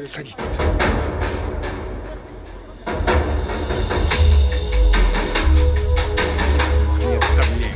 Садитесь. Нет, там не.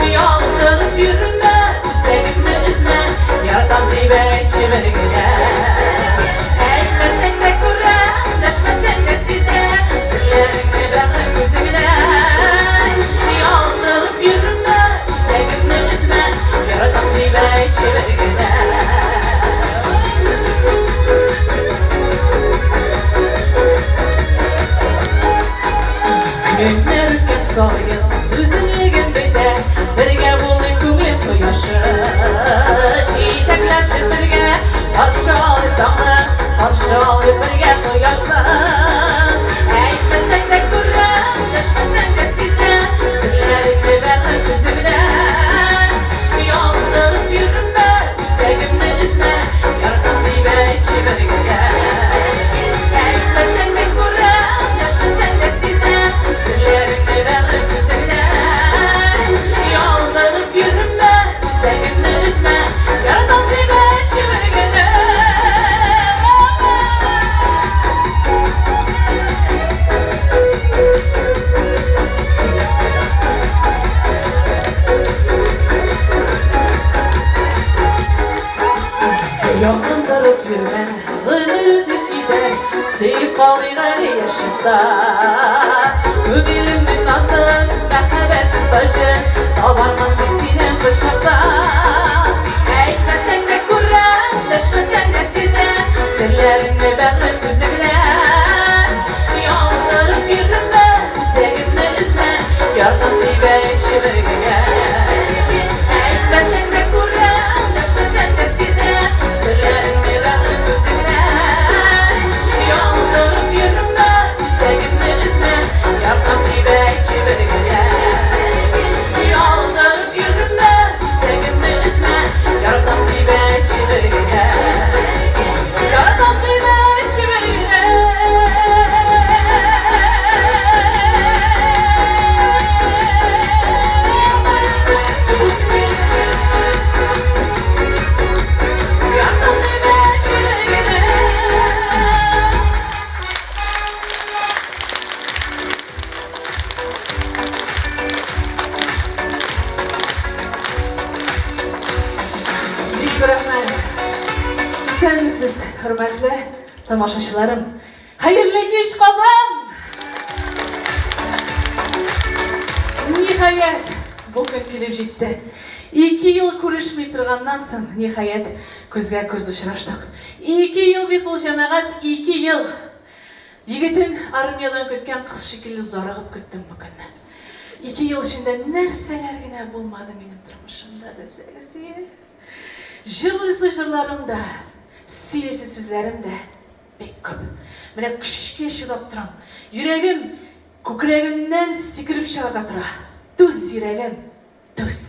Ялдырып йөрмә, үзәгеңне өзмә, яратам дип. Көннәр үткән саен түземлегем бетә, Бергә булыйк күңел кояшы. Җитәкләшеп бергә каршы алыйк таңны, Каршы алыйк бергә кояшны. Әйтмәсәң дә күрәм, дәшмәсәң дә сизәм, Серләреңне бәгырь күзе белән. Ялындырып йөрмә, үзәгемне өзмә, Яратам дип әйтче бер генә. Әйтмәсәң дә күрәм, дәшмәсәң дә сизәм, Серләреңне бәгырь күзе белән. Ялындырып йөрмә, үзәгемне өзмә, Яратам дип әйтче бер генә. Якындырып йөрмә, гомер үтеп китәр, Сөеп калыйк әле яшь чакта. Күңелемнең назын, мәхәббәтнең таҗын Табармын тик синең кочакта. Әйтмәсәң дә күрәм, дәшмәсәң дә сизәм, Серләреңне бәгърем күзе белән. Ялындырып йөрмә, үзәгемне өзмә, Ярдәм дип әйтче бер генә. Әйтмәсәң дә күрәм, дәшмәсәң дә сизәм, Серләреңне бәгърем күзе белән. Ялындырып йөрмә, үзәгемне өзмә, Ярдәм дип әйтче бер генә. Ялындырып йөрмә, үзәгемне өзмә, Яратам дип әйтче бер генә. Яратам дип әйтче бер генә. Яратам дип әйтче бер генә. Бик зур рәхмәт. Исәнмесез, хөрмәтле тамашачыларым. Хәерле кич, Казан! Ниһаять, бу көн килеп җитте. 2 ел күрешми торганнан соң, ниһаять, күзгә күз очраштык. 2 ел бит ул, җәмәгать, 2 ел. Егетен армиядән көткән кыз шикелле зарыгып көттем бу көнне. 2 ел эчендә нәрсәләр генә булмады минем тормышымда, белсәгез ие. Җырлыйсы җырларым да, сөйлисе сүзләрем дә бик күп. Менә көчкә чыдап торам. Йөрәгем күкрәгемнән сикереп чыгарга тора. Түз, йөрәгем, түз.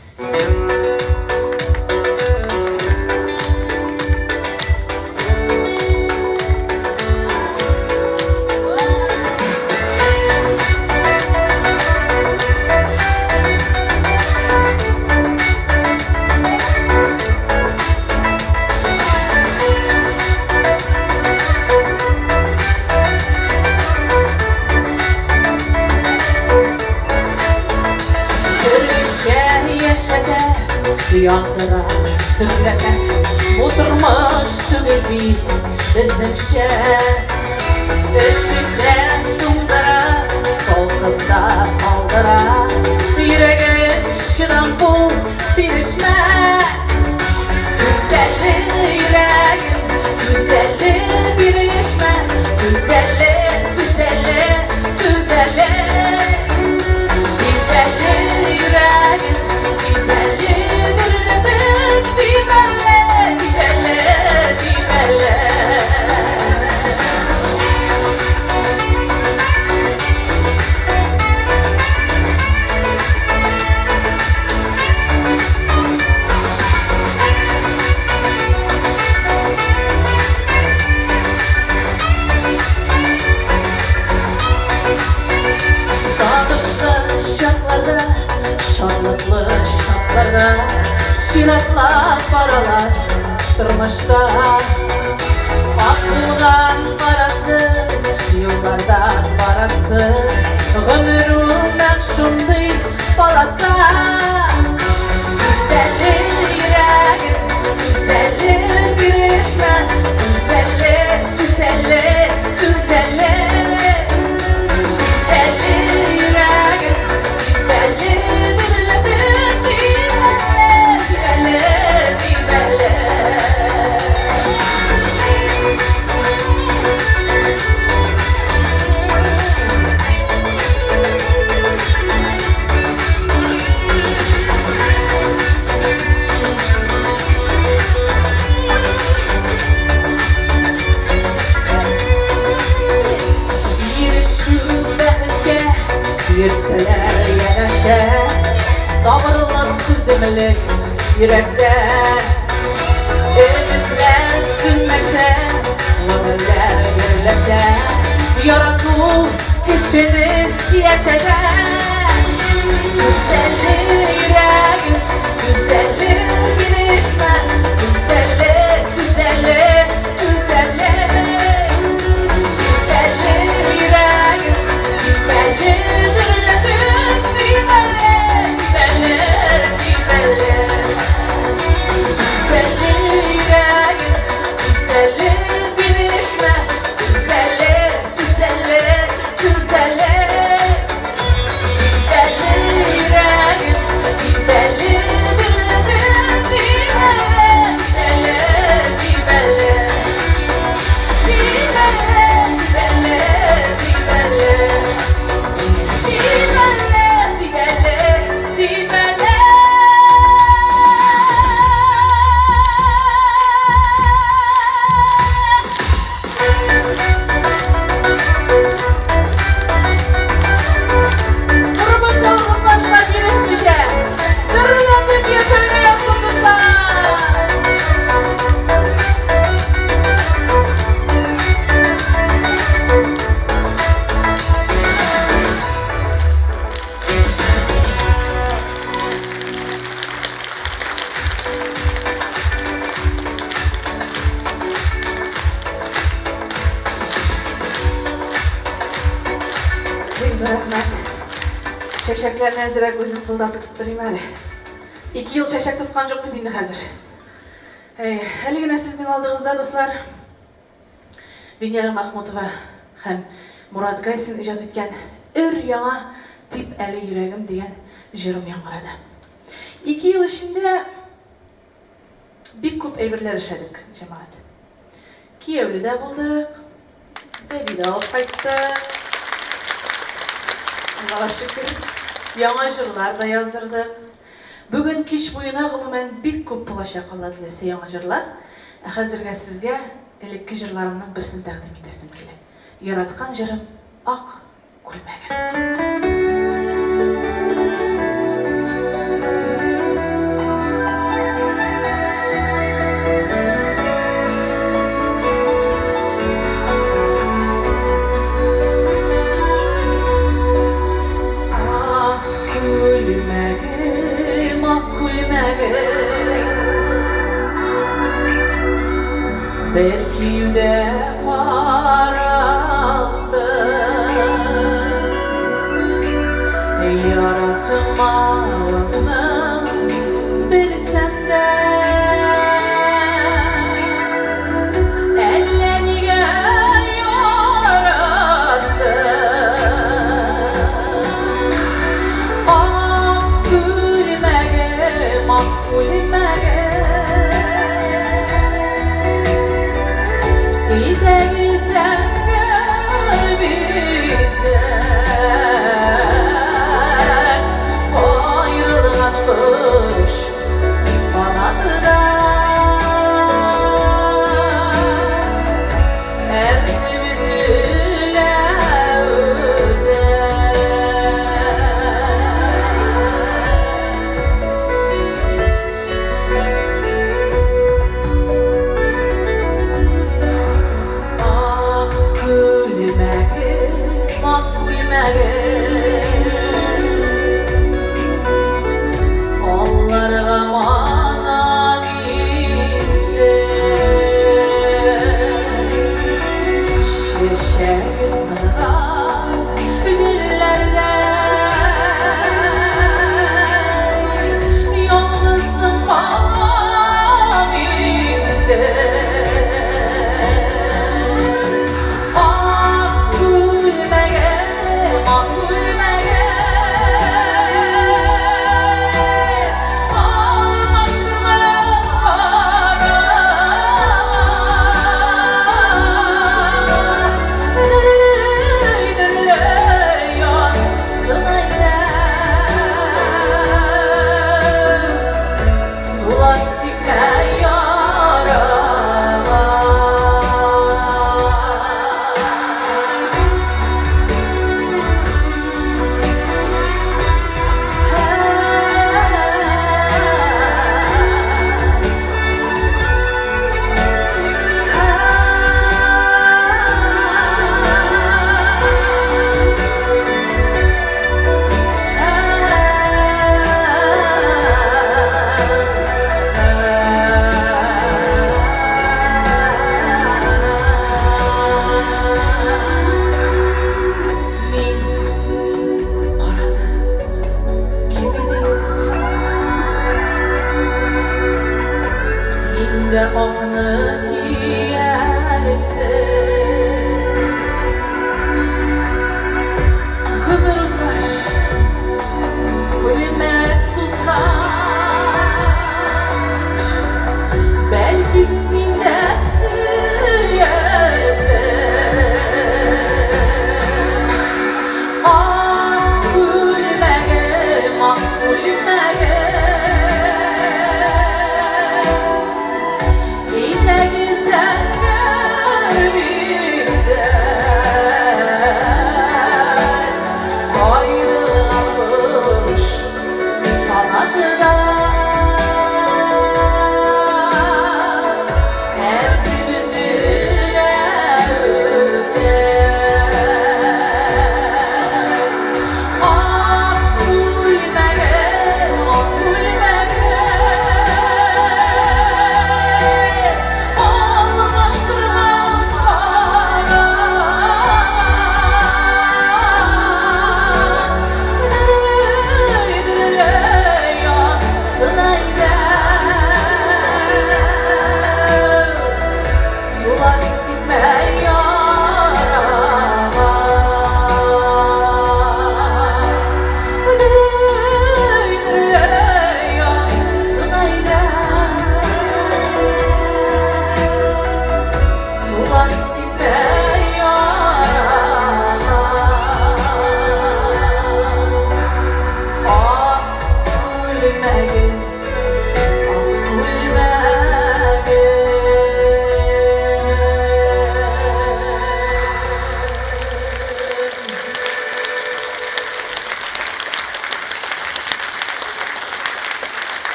Төрлечә яшәтә, яндыра, дөрләтә. Бу тормыш түгел бит безнеңчә. Өшетә, туңдыра, салкында калдыра. Йөрәгем чыдам бул, бирешмә. Түзәле, йөрәгем, түзәле, бирешмә. Түзәле, түзәле, түзәле. Тибәле, йөрәгем, тибәле, дөрләтеп, тибәле, тибәле, тибәле. Сагышлы чакларда, шатлыклы чакларда чиратлап баралар тормышта. Ак булган карасы, юллардан барасы, гомер ул нәкъ шундый полоса. Түзәле, йөрәгем, түзәле, бирешмә, түзәле, түзәле, түзәле. Тибәле, йөрәгем, тибәле, дөрләтеп, тибәле, тибәле, тибәле. Сөючеләр янәшә, сабырлык, түземлек йөрәктә. Өметләр сүнмәсә, гомерләр гөрләсә, ярату кешене яшәтә. Түзәле йөрәгем, түзәле бирешмә, түзәле, түзәле, түзәле. Тибәле йөрәгем, тибәле дөрләтеп, тибәле, тибәле, тибәле. Түзәле йөрәгем, түзәле бирешмә, түзәле, түзәле, түзәле. Тибәле йөрәгем, тибәле дөрләтеп, тибәле, тибәле, тибәле. Тибәле, тибәле, тибәле. Тибәле, тибәле, тибәле. Тормыш авырлыкларына бирешмичә, дөрләтеп яшәргә язсын, дуслар! Бик зур рәхмәт. Чәчәкләрне әзрәк үзем кулда тотып торыйм әле. Ике ел чәчәк тоткан юк бит инде хәзер. Әй, әле генә сезнең алдыгызда, дуслар, Венера Махмутова һәм Мурат Гайсин иҗат иткән Өр-яңа дип әле йөрәгем дигән җырым яңгырады. Ике ел эчендә бик күп әйберләр эшләдек, җәмәгать. Кияүле дә булдык, бәби дә алып кайттык. Аллага шөкер, яңа җырлар да яздырдык. Бүген кич буена, гомумән, бик күп булачак, Алла теләсә, яңа җырлар. Ә хәзергә сезгә элекке җырларымның берсен тәкъдим итәсем килә. Яраткан җырым Ак күлмәгем. Ак күлмәгем, ак күлмәгем, Бер киюдә каралты. Яратмавыңны белсәм дә, Әллә нигә яраттым. Ак күлмәгем, ак күлмәгем, Итәге зәңгәр бизәк, Каерылган кош канаты.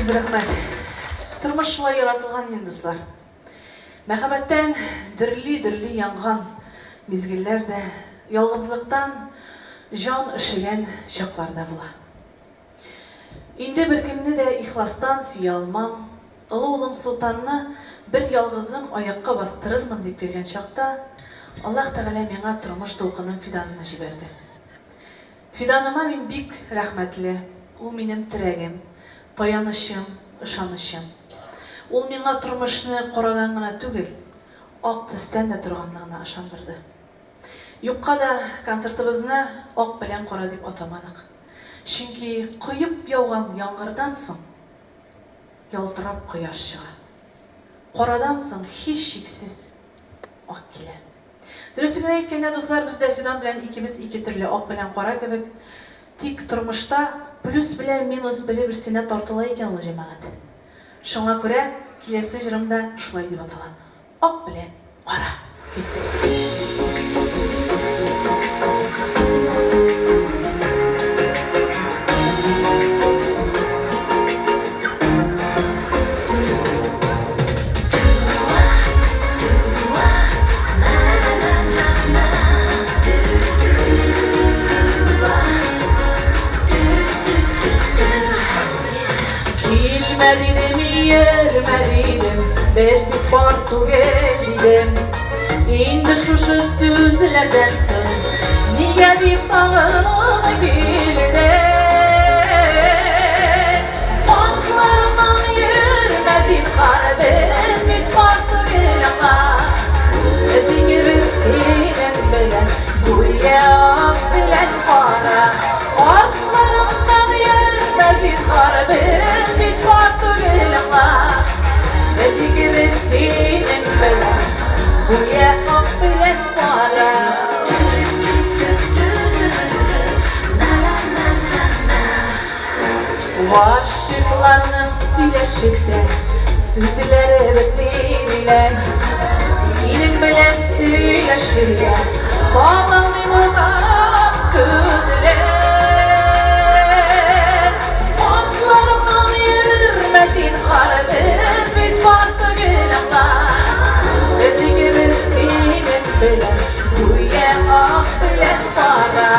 зур рәхмәт. Тормыш шулай яратылган инде, дуслар. Мәхәббәттән дөрли-дөрли янган мизгелләр дә, ялгызлыктан җан өшегән чаклар да була. Инде беркемне дә ихластан сөя алмам, олы улым Солтанны бер ялгызым аякка бастырырмын дип йөргән чакта, Аллаһ Тәгалә миңа тормыш дулкыным Фиданны җибәрде. Фиданыма мин бик рәхмәтле, ул минем терәгем, таянычым, ышанычым. Ул миңа тормышны карадан гына түгел, ак төстән дә торганлыгына ышандырды. Юкка да концертыбызны Ак белән кара дип атамадык. Чөнки коеп яуган яңгырдан соң ялтырап кояш чыга. Карадан соң һичшиксез ак килә. Дөресен генә әйткәндә, дуслар, без дә Фидан белән икебез ике төрле, ак белән кара кебек. Тик тормышта плюс белән минус бер-берсенә тартыла икән ул, җәмәгать. Шуңа күрә киләсе җырым да шулай дип атала. Ак белән кара. Киттек. Килмә дидем, йөрмә дидем, без бит пар түгел дидем. Инде шушы сүзләрдән соң нигә дип тагын килдең? Атларыннан йөрмә зинһар, без бит пар түгел аңа. Без икебез синең белән, гүя ак белән кара. Артларыңнан йөрмә зинһар, без бит пар түгел аңа. Без икебез синең белән, гүя ак белән кара. Гашыйкларның сөйләшеп тә сүзләре бетми диләр. Синең белән сөйләшергә табалмыйм уртак сүзләр. Артларымнан йөрмә зинһар, без бит пар түгел аңла. Без икебез синең белән, гүя ак белән кара.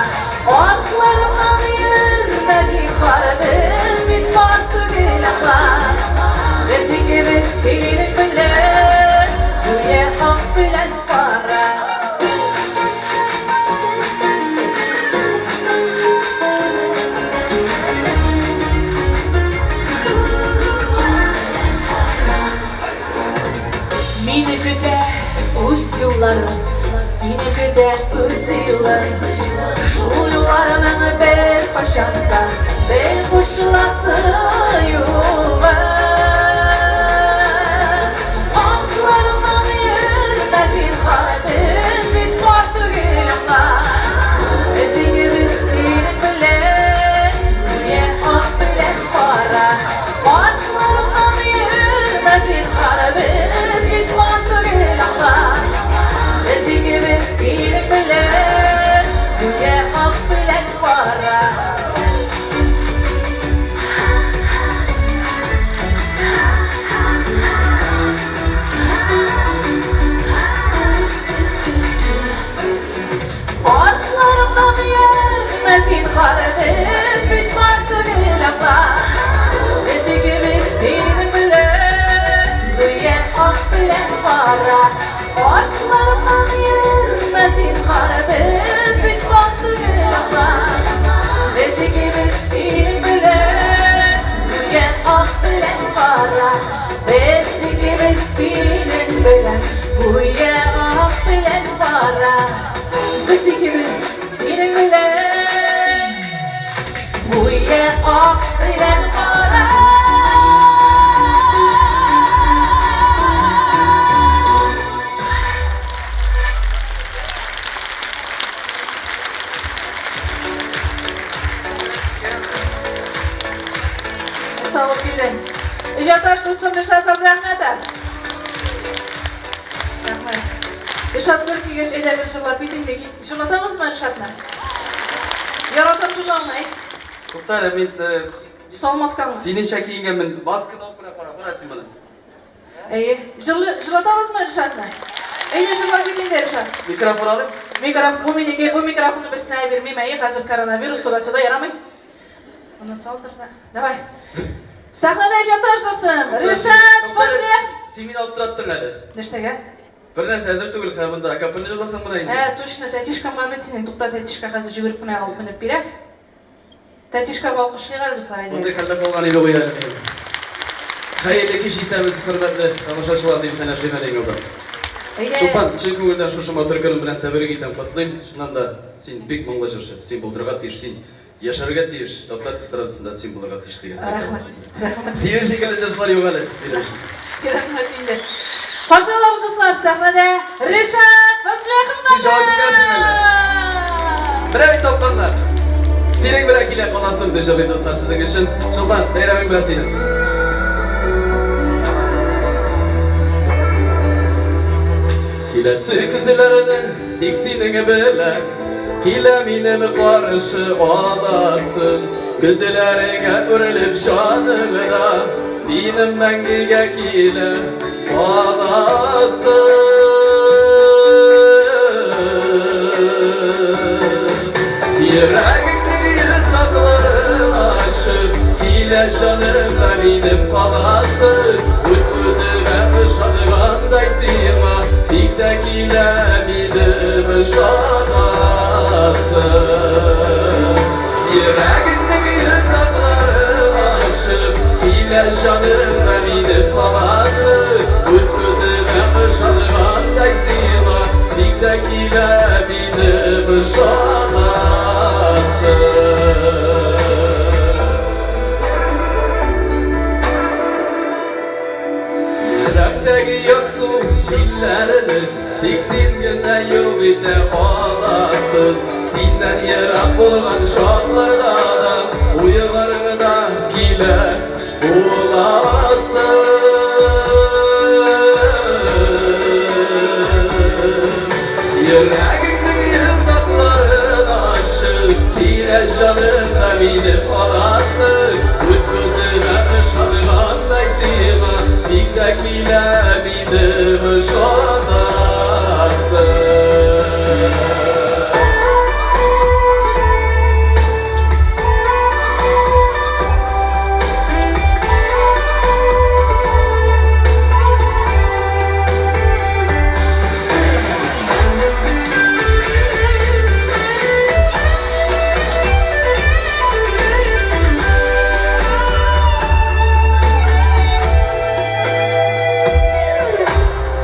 Артларымнан йөрмә, зинһар, без бит пар түгел, аңла. Без икебез синең белән, гүя ак белән кара. Мине көтә үз юлларым, сине көтә үз юлың. Шул юлларның бер кайчан да бер кушыласы югы. Атларымнан йөрмә зинһар, без бит пар түгел аңа. Без икебез синең белән, гүя ак белән кара. Артларымнан йөрмә зинһар, без бит пар түгел аңа. Без икебез синең белән, гүя ак белән кара. Артларымнан йөрмә зинһар, без бит пар түгел аңа. Без икебез синең белән, гүя ак белән кара. Артларымнан йөрмә зинһар, без бит пар түгел аңа. Без икебез синең белән, гүя ак белән кара. Без икебез синең белән, гүя ак белән кара. Без икебез синең белән, гүя ак белән кара. Савып килдең. Иҗатташ дустым Ришат Фазлыәхмәтов. Рәхмәт. Ришат бер килгәч, әйдә бер җырлап кит инде. Җырлатабызмы Ришатны? Яратам җырлауны, әйт. Тукта әле, мин Сал маскаңны. Синеңчә киенгәнмен. Масканы алып кына кара, кара син моны. Әйе. Җырлы, җырлатабызмы Ришатны? Әйе, җырлап кит инде, Ришат. Микрофон алыйм. Микрофон, бу минеке, бу микрофонны берсенә бирмим. Әйе, хәзер коронавирус, туда-сюда ярамый. Моны салдыр да. Давай. Сәхнәдә иҗатташ дустым, Ришат Фазлиев. Син мине аптыраттың әле. Нәрсәгә? Бер нәрсә әзер түгел, хә монда акапельно җырласаң гына инде. Ә, точно, тәтишкам бар бит синең. Тукта, тәтишкә хәзер йөгереп кенә алып менеп бирә. Тәтишкәгә алкышлыйк әле, дуслар, Мондый әйдәгез. хәлдә калган иде гуя әле минем. Хәерле кич, исәнмесез, хөрмәтле тамашачылар, дим Сәнә Шимәлиевага. Әйдә. Чулпан, чын күңелдән шушы матур көнең белән тәбрик итәм, котлыйм. Чыннан да, син бик моңлы җырчы, син булдырырга тиеш, син яшәргә тиеш, татар эстрадасында син булырга тиеш дигән теләктә Рәхмәт. буласың. Рәхмәт. Синең шикелле җырчылар юк әле, минем өчен. Рәхмәт инде. Каршы алабыз, дуслар, сәхнәдә Ришат Фазлыховны! Син җавап бирәсеңме әллә? Менә бит тапканнар. Синең белән килә каласым дип җырлыйм, дуслар, сезнең өчен. Чулпан, бәйрәмең белән сине. Киләсе көзләрне тик синең белән Килә минем каршы аласың. Көзләреңә үрелеп җаныңда Минем мәңгегә килә каласың. Йөрәгеңнең йозакларын ачып, Килә җанымда минем каласың. Үз-үземә ышангандай сиңа, Тик тә килә минем ышанасым. Йөрәгеңнең йозакларын ачып, Килә җанымда минем каласың. Үз-үземә ышангандай сиңа, Тик тә килә минем ышанасым. Йөрәктәге ярсу җилләрне Тик син генә юк итә аласың. Синнән ерак булган чакларда да Уйларыңда килә буласың. Йөрәгеңнең йозакларын ачып, Килә җаныңа минем аласың. Үз-үземә ышангандай сиңа, Бик тә килә минем ышанасым.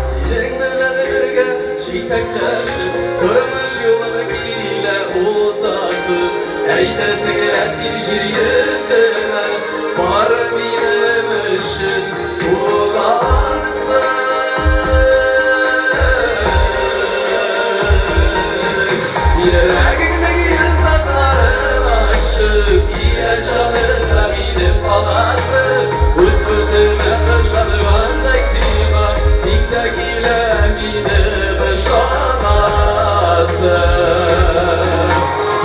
Синең белән бергә җитәкләшеп, Тормыш юлын килә узасың. Әйтерсең лә син җир йөзенә Бары минем өчен тугансың. Йөрәгеңнең йозакларын ачып, Килә җаныңа минем каласың. Үз-үземә ышангандай сиңа, Тик тә килә минем ышанасым.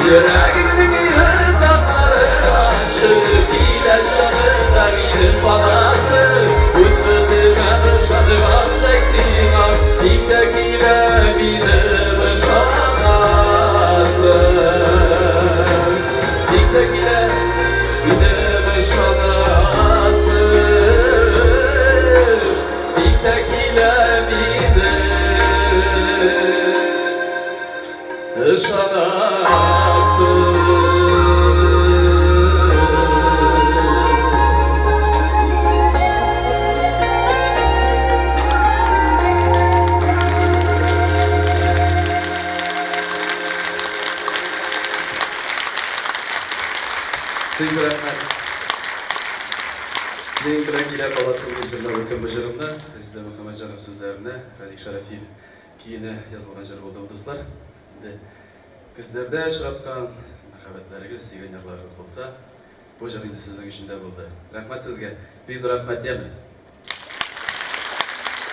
Йөрәгеңнең йозакларын ачып, Килә җаныңа минем каласың. Үз-үземә ышангандай сиңа, Тик тә килә минем ышанасым. Тик тә килә минем ышанасым. Тик тә килә минем ышанасым. Тиз рәхмәт. Синең белән килә каласың дип җырлап үттем бу җырымны. Резеда Мөхәммәтҗанов сүзләренә, Радик Шәрәфиев көенә язылган җыр булды бу, дуслар. Инде көзләрдә очраткан мәхәббәтләрегез, сөйгән ярларыгыз булса, бу җыр инде сезнең өчен дә булды. Рәхмәт сезгә. Бик зур рәхмәт, яме.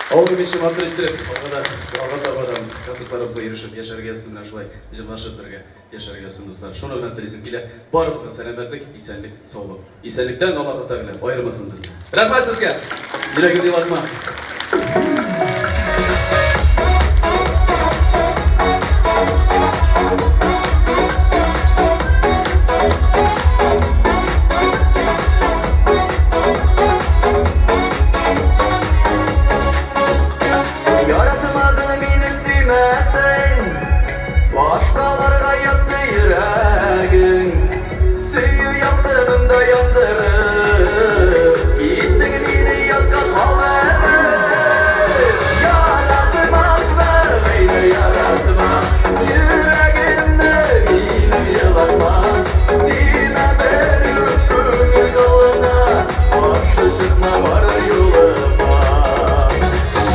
Авыл бишен матур иттереп, алга да, алга таба да концертларыбызга йөрешеп яшәргә язсын, менә шулай җырлашып бергә яшәргә язсын, дуслар. Шуны гына телисем килә. Барыбызга сәламәтлек, исәнлек, саулык. Исәнлектән Аллаһы Тәгалә аермасын безне. Рәхмәт сезгә! Йөрәгем елатма. Яратмадың мине, сөймәдең, Башкаларга ятты йөрәгең. Сөю ялкынында яндырып, Киттең мине ятка калдырып. Яратмасаң, әйдә яратма, Йөрәгемне минем елатма. Тимә берүк күңел кылына, Каршы чыкма бар юлыма.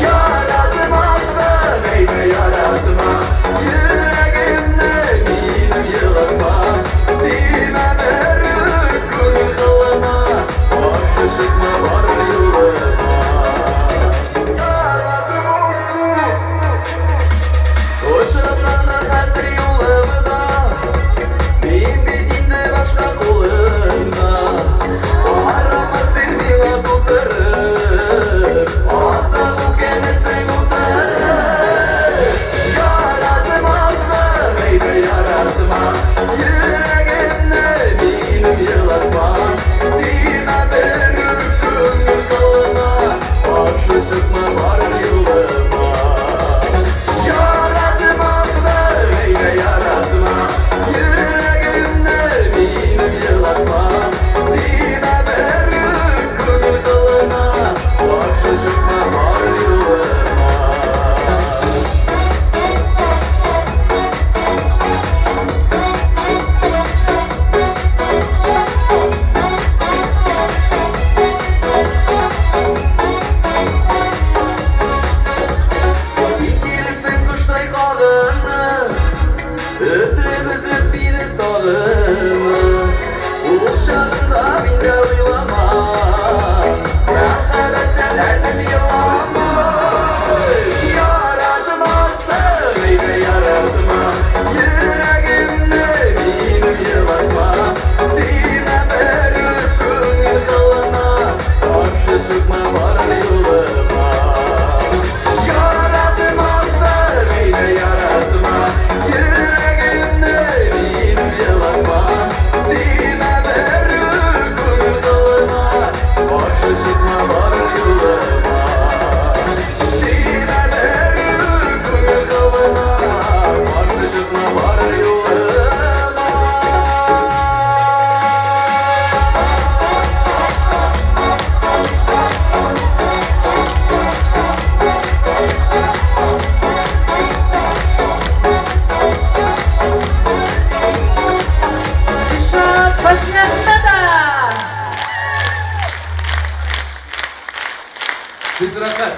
Яратмасаң, әйдә яратма, Йөрәгемне минем елатма. Тимә берүк күңел кылына, Каршы чыкма бар юлыма. Яратмасаң, Очратсаң да хәзер юлымда, Мин бит инде башка кулыңда. Карама син миңа тутырып, Азак үкенерсең утырып. Яратмасаң, әйдә яратма, Йөрәгемне минем елатма. Тимә берүк күңел кылына, Каршы чыкма бар юлыма. Яратмасаң, әйдә яратма, Йөрәгемне минем елатма. Тимә берүк күңел кылына, Каршы чыкма бар юлыма. Син килерсең коштай кагынып, Өзелеп-өзелеп мине сагынып. Ул чагында мин дә уйламам, Мәхәббәттән әрнеп еламам. Яратмасаң, әйдә яратма, Йөрәгемне минем елатма. Тимә берүк күңел кылына, Каршы чыкма бар юлыма. Яратмасаң, әйдә яратма, Йөрәгемне минем елатма. Тимә берүк күңел кылына, Каршы чыкма бар юлыма. Тимә берүк күңел кылына, Каршы чыкма бар юлыма. Ришат Фазлиәхмәтов! Без рәхәт.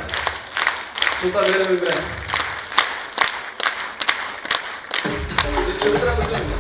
Чулпан бәйрәме белән. Төшеп утырабыз инде.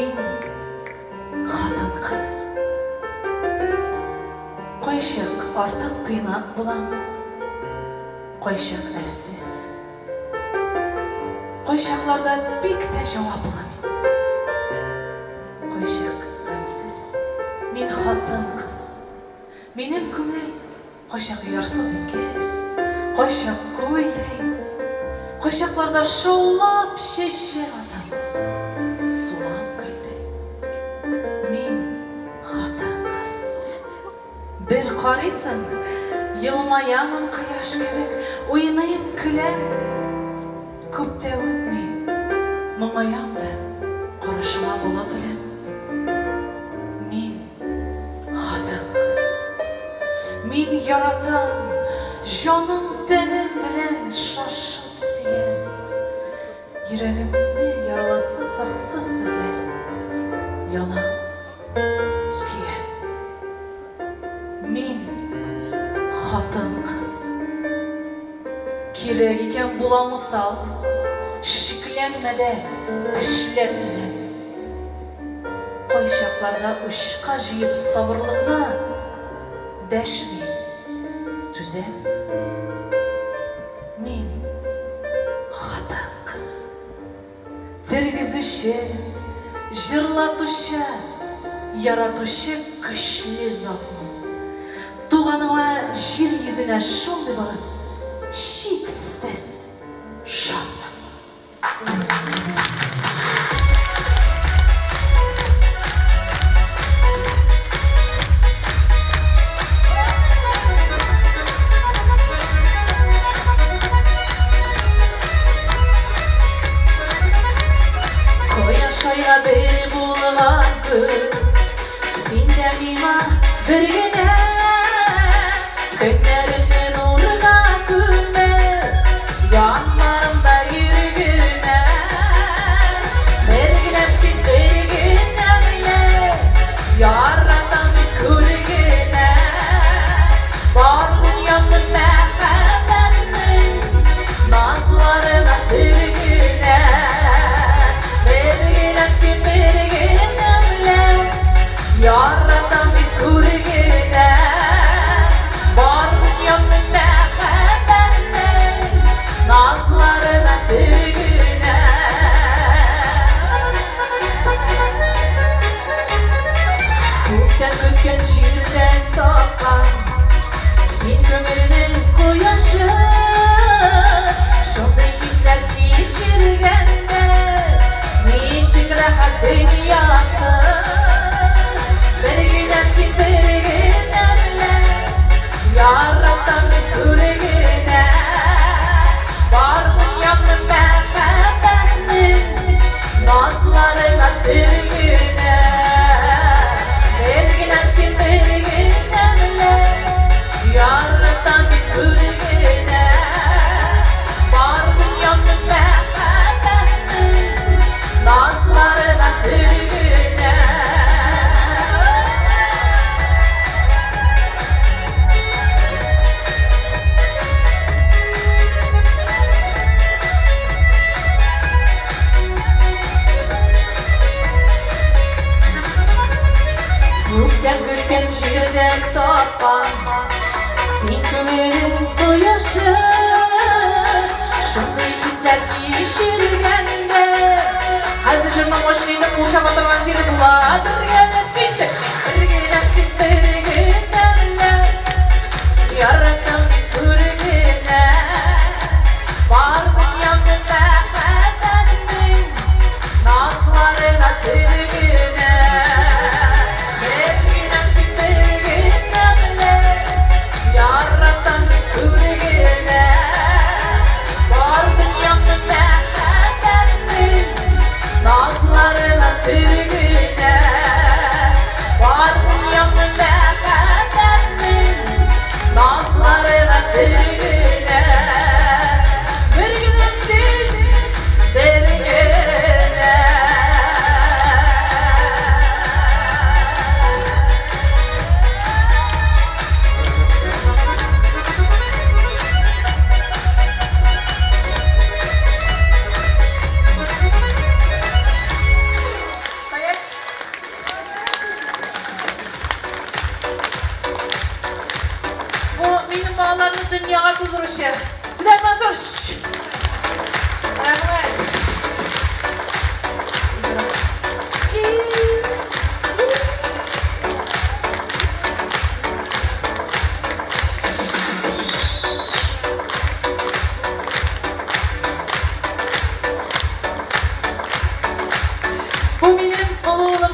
Мин хатын-кыз. Кайчак артык тыйнак булам, кайчак әрсез. Кайчакларда бик тә җаваплы мин. Кайчак гамьсез. Мин хатын-кыз. Минем күңел кайчак ярсу диңгез, кайчак күлдәй. Кайчакларда шаулап чәчәк атам, сулам гөлдәй. Мин хатын-кыз. Бер карыйсың, елмаямын кояш кебек, уйныйм, көләм. Күп тә үтми, моңаям да, карашыма болыт эләм. Мин хатын-кыз. Мин яратам, җаным-тәнем белән шашып сөям. Йөрәгемне яраласа саксыз сүзләр, янам, көям. Мин хатын-кыз. Кирәк икән булам усал, шикләнмә дә, тешләп өзәм. Кайчакларда учка җыеп сабырлыкны, дәшми түзәм. Мин хатын-кыз. Тергезүче, җырлатучы, яратучы көчле затмын. Туганыңа җир йөзенә шундый булып, чиксез шатмын. Кояш айга бер булган күк, Син дә миңа бер генә. Көннәремне нурга күмеп, Яннарымда йөр генә. Бер генәм син, бер генәм лә, Яратам бит күр генә. Бар дөньямны мәхәббәтнең Назларына төргенә. Бер генәм син, бер генәм лә, Яратам бит күр генә. Бар дөньямны мәхәббәтнең Назларына төргенә. Күктән көткән, җирдән тапкан Син күңелнең кояшы. Шундый хисләр кичергәндә, Ничек рәхәт дөньясы. Бер генәм син, бер генәм лә, Яратам мин күр генә. Бар дөньямны мәхәббәтнең Назларына төргенә. Бер генәм син, бер генәм лә, Яратам бит күр генә. Бар дөньямны мәхәббәтнең Назларына төргенә. Күктән көлгән, җирдән тапкан Син күңелнең кояшы. Шундый хисләр кичергәндә, Хәзер җырның ачы инде, кул чаба торган җире буладыр әле бит. Бер генәм син, бер генәм лә, Яратам мин күр генә. Бар дөньямны мәхәббәтнең Назларына төргенә. Бер генәм син, бер генәм лә, Яратам мин күр генә. Бар дөньямны мәхәббәтнең Назларына төргенә. Бар дөньямны мәхәббәтнең Назларына.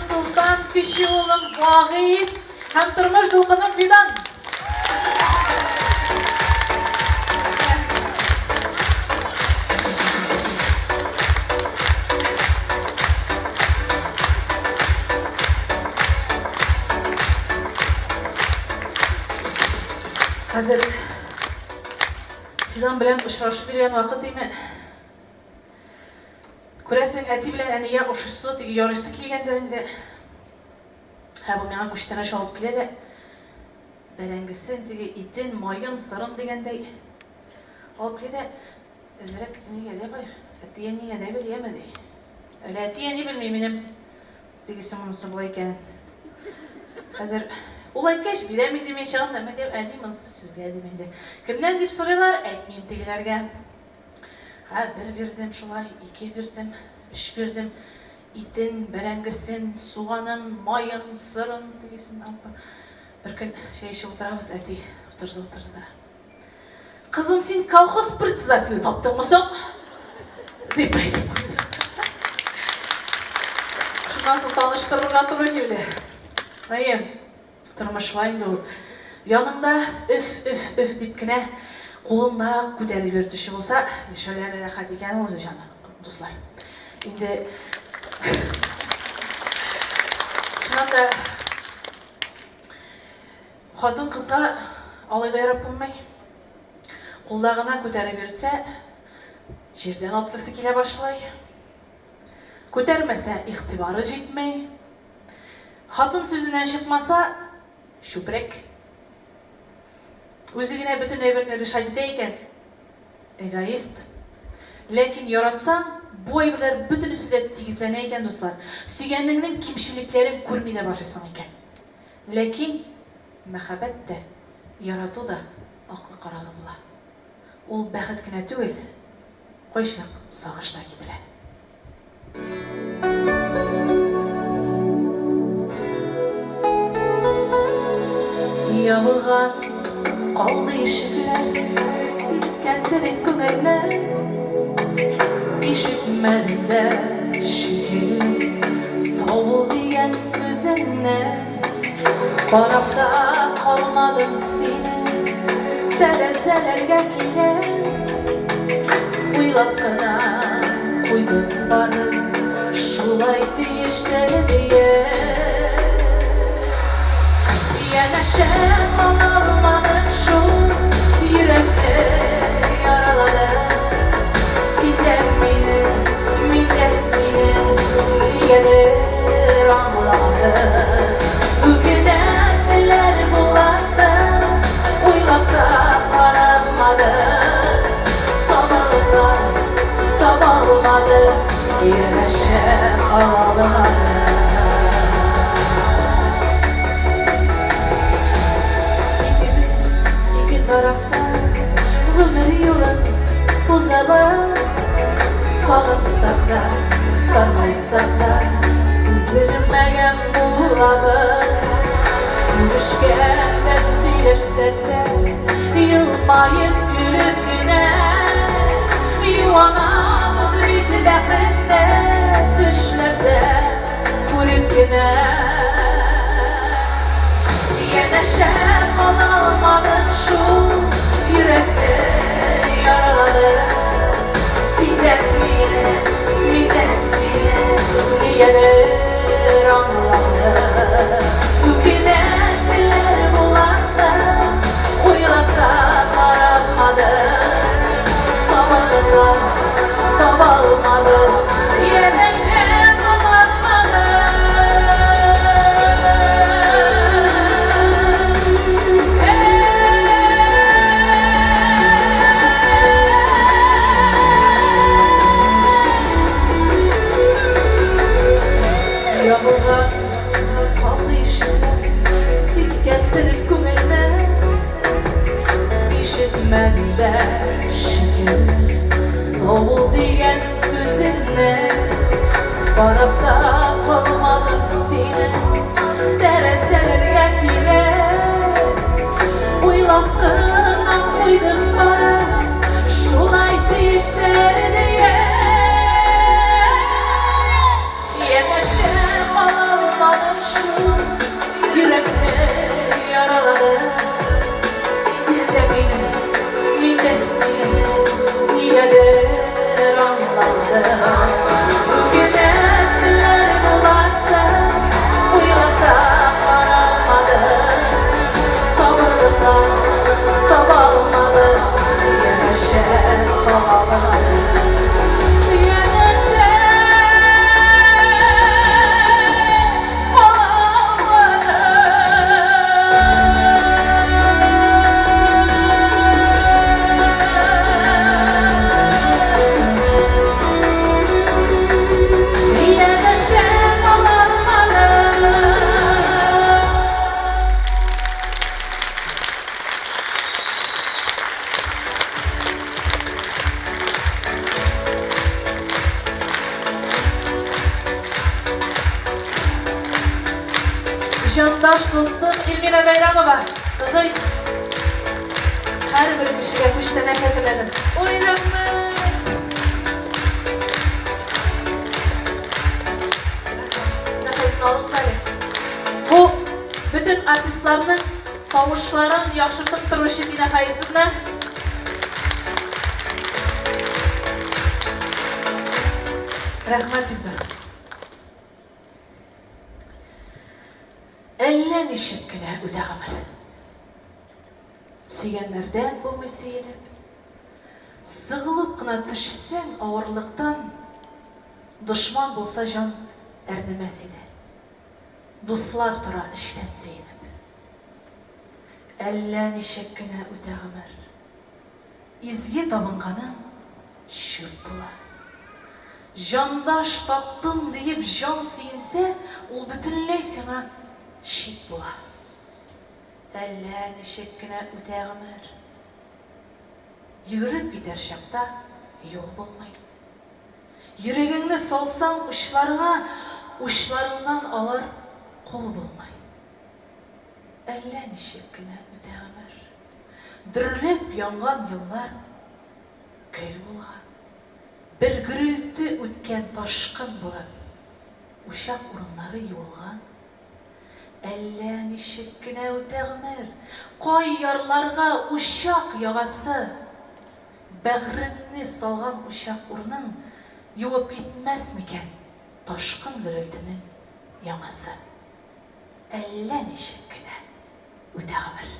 Солтан, кече улым Вагыйз һәм тормыш дулкыным Фидан. Хәзер Фидан белән очрашып йөргән вакыт име? Күрәсең, әти белән әнигә ошыйсы, теге ярыйсы килгәндер инде. Һә, бу миңа күчтәнәч алып килә дә, бәрәңгесен, теге итен, маен, сырын дигәндәй алып килә дә, әзрәк нигә дә бар, әти-әниеңә дә бир, яме, ди. Әле әти-әни белми минем тегесе монысы болай икәнен. Хәзер ул әйткәч, бирәм инде мин чыгам да, мәдәм, әни, монысы сезгә дим инде. Кемнән дип сорыйлар, әйтмим тегеләргә. Һә, бер бирдем шулай, ике бирдем, өч бирдем. Итен, бәрәңгесен, суганын, маен, сырын, тегесен алып бар. Бер көн чәй эчеп утырабыз, әти утырды, утырды да. Кызым, син колхоз председателен таптыңмы соң? Дип әйтеп куйды. Шуннан соң таныштырырга туры килде. Әйе, тормыш шулай инде ул. Яныңда өф, өф, өф дип кенә кулында күтәреп йөртүче булса, яшәүләре рәхәт икән ул үзе җаным, дуслар. Инде чыннан да хатын-кызга алай да ярап булмый. Кулда гына күтәреп йөртсә, җирдән атлысы килә башлый. Күтәрмәсә, игътибары җитми. Хатын сүзеннән чыкмаса, чүпрәк. Үзе генә бөтен әйберне решать итә икән, эгоист. Ләкин яратсаң, бу әйберләр бөтенесе дә тигезләнә икән, дуслар. Сөйгәнеңнең кимчелекләрен күрми дә башлыйсың икән. Ләкин мәхәббәт тә, ярату да аклы-каралы була. Ул бәхет кенә түгел, кайчак сагыш та китерә. Ябылган калды ишекләр, Сискәндереп күңелне. Ишетмәдем дә шикелле Сау бул дигән сүзеңне. Карап та калмадым сине, Тәрәзәләргә килеп. Уйлап кына куйдым бары, Шулай тиештер диеп. Янәшә кала алмадым шул, Йөрәкне яралады. Син дә мине, мин дә сине Нигәдер аңламадык. Үкенәселәр буласы, Уйлап та карамадык. Сабырлыклар таба алмадык, Янәшә кала алмадык. Икебез ике тарафта Гомер юлын узабыз. Сагынсак та, саргайсак та, Сиздермәгән булабыз. Күрешкәндә сөйләшсәк тә, Елмаеп көлеп кенә Юанабыз бит бәхетне Төшләрдә күреп кенә. Янәшә кала алмадык шул, Йөрәкне яралады. Син дә мине, мин дә сине Нигәдер аңламадык. Үкенәселәр буласы, Уйлап та карамадык. Сабырлыклар таба алмадык, Янәшә кала алмадык. Ябылган калды ишекләр, Сискәндереп күңелне. Ишетмәдем дә шикелле Сау бул дигән сүзеңне. Карап та калмадым сине, Тәрәзәләргә килеп. Уйлап кына куйдым бары, Шулай тиештер диеп. Янәшә кала алмадым. Җандаш дустым Эльмира Бәйрәмова. Кызый, һәрбер кешегә күчтәнәч әзерләдем. Ой, рәхмәт! Рәхмәт, алыгыз әле. Бу бөтен артистларның тавышларын яхшыртып торучы Динә Фаизовна. Рәхмәт бик зур. Әллә ничек кенә үтә гомер. Сөйгәннәрдән булмый сөелеп. Сыгылып кына төшсәң авырлыктан, дошман булса җан әрнемәс иде. Дуслар тора эчтән сөенеп. Әллә ничек кенә үтә гомер. Изге табынганың чүп була. Җандаш таптым диеп җан сөенсә, ул бөтенләй сиңа чит була. Әллә ничек кенә үтә гомер. Йөгереп китәр чакта юл булмый. Йөрәгеңне салсаң учларыңа, учларыңнан алыр кул булмый. Әллә ничек кенә үтә гомер. Дөрләп янган еллар көл булган. Бер гөрелте үткән ташкын булып, учак урыннары юылган. Әллә ничек кенә үтә гомер. Кай ярларга учак ягасы? Бәгъреңне салган учак урның юып китмәс микән ташкын гөрелтенең яңасы? Әллә ничек кенә үтә гомер.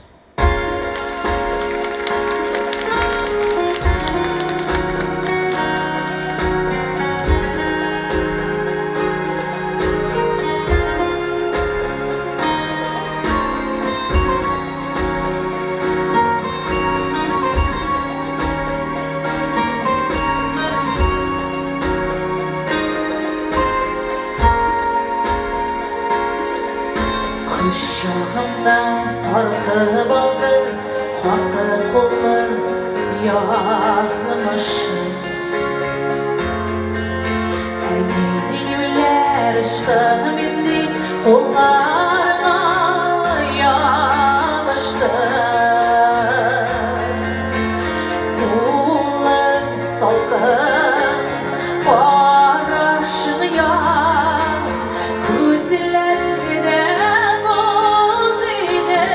Кочагымнан тартып алды каты куллы язмышым. Ә мин юләр ычкыным имди кулларыңа ябыштым. Кулың салкын, карашың ят, күзләр генә боз иде.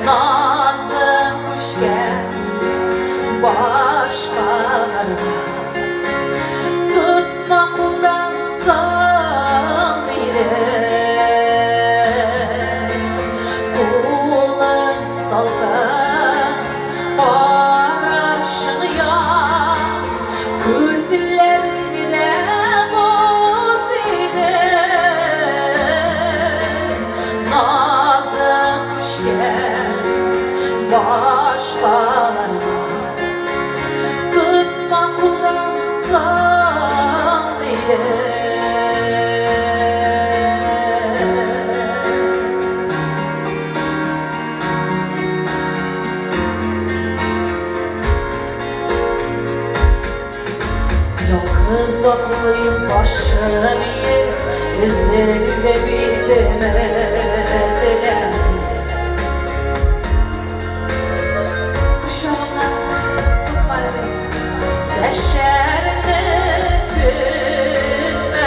Назың күчкән башкаларга. Тотма кулдан соң диде. Кулың салкын, карашың ят, күзләр генә боз иде. Назың күчкән башкаларга. Тотма кулдан соң диде. Ялгыз атлыйм башым иеп, өзелде бит өметләр. Кочагымнан тотма әле, дәшәремне көтмәде.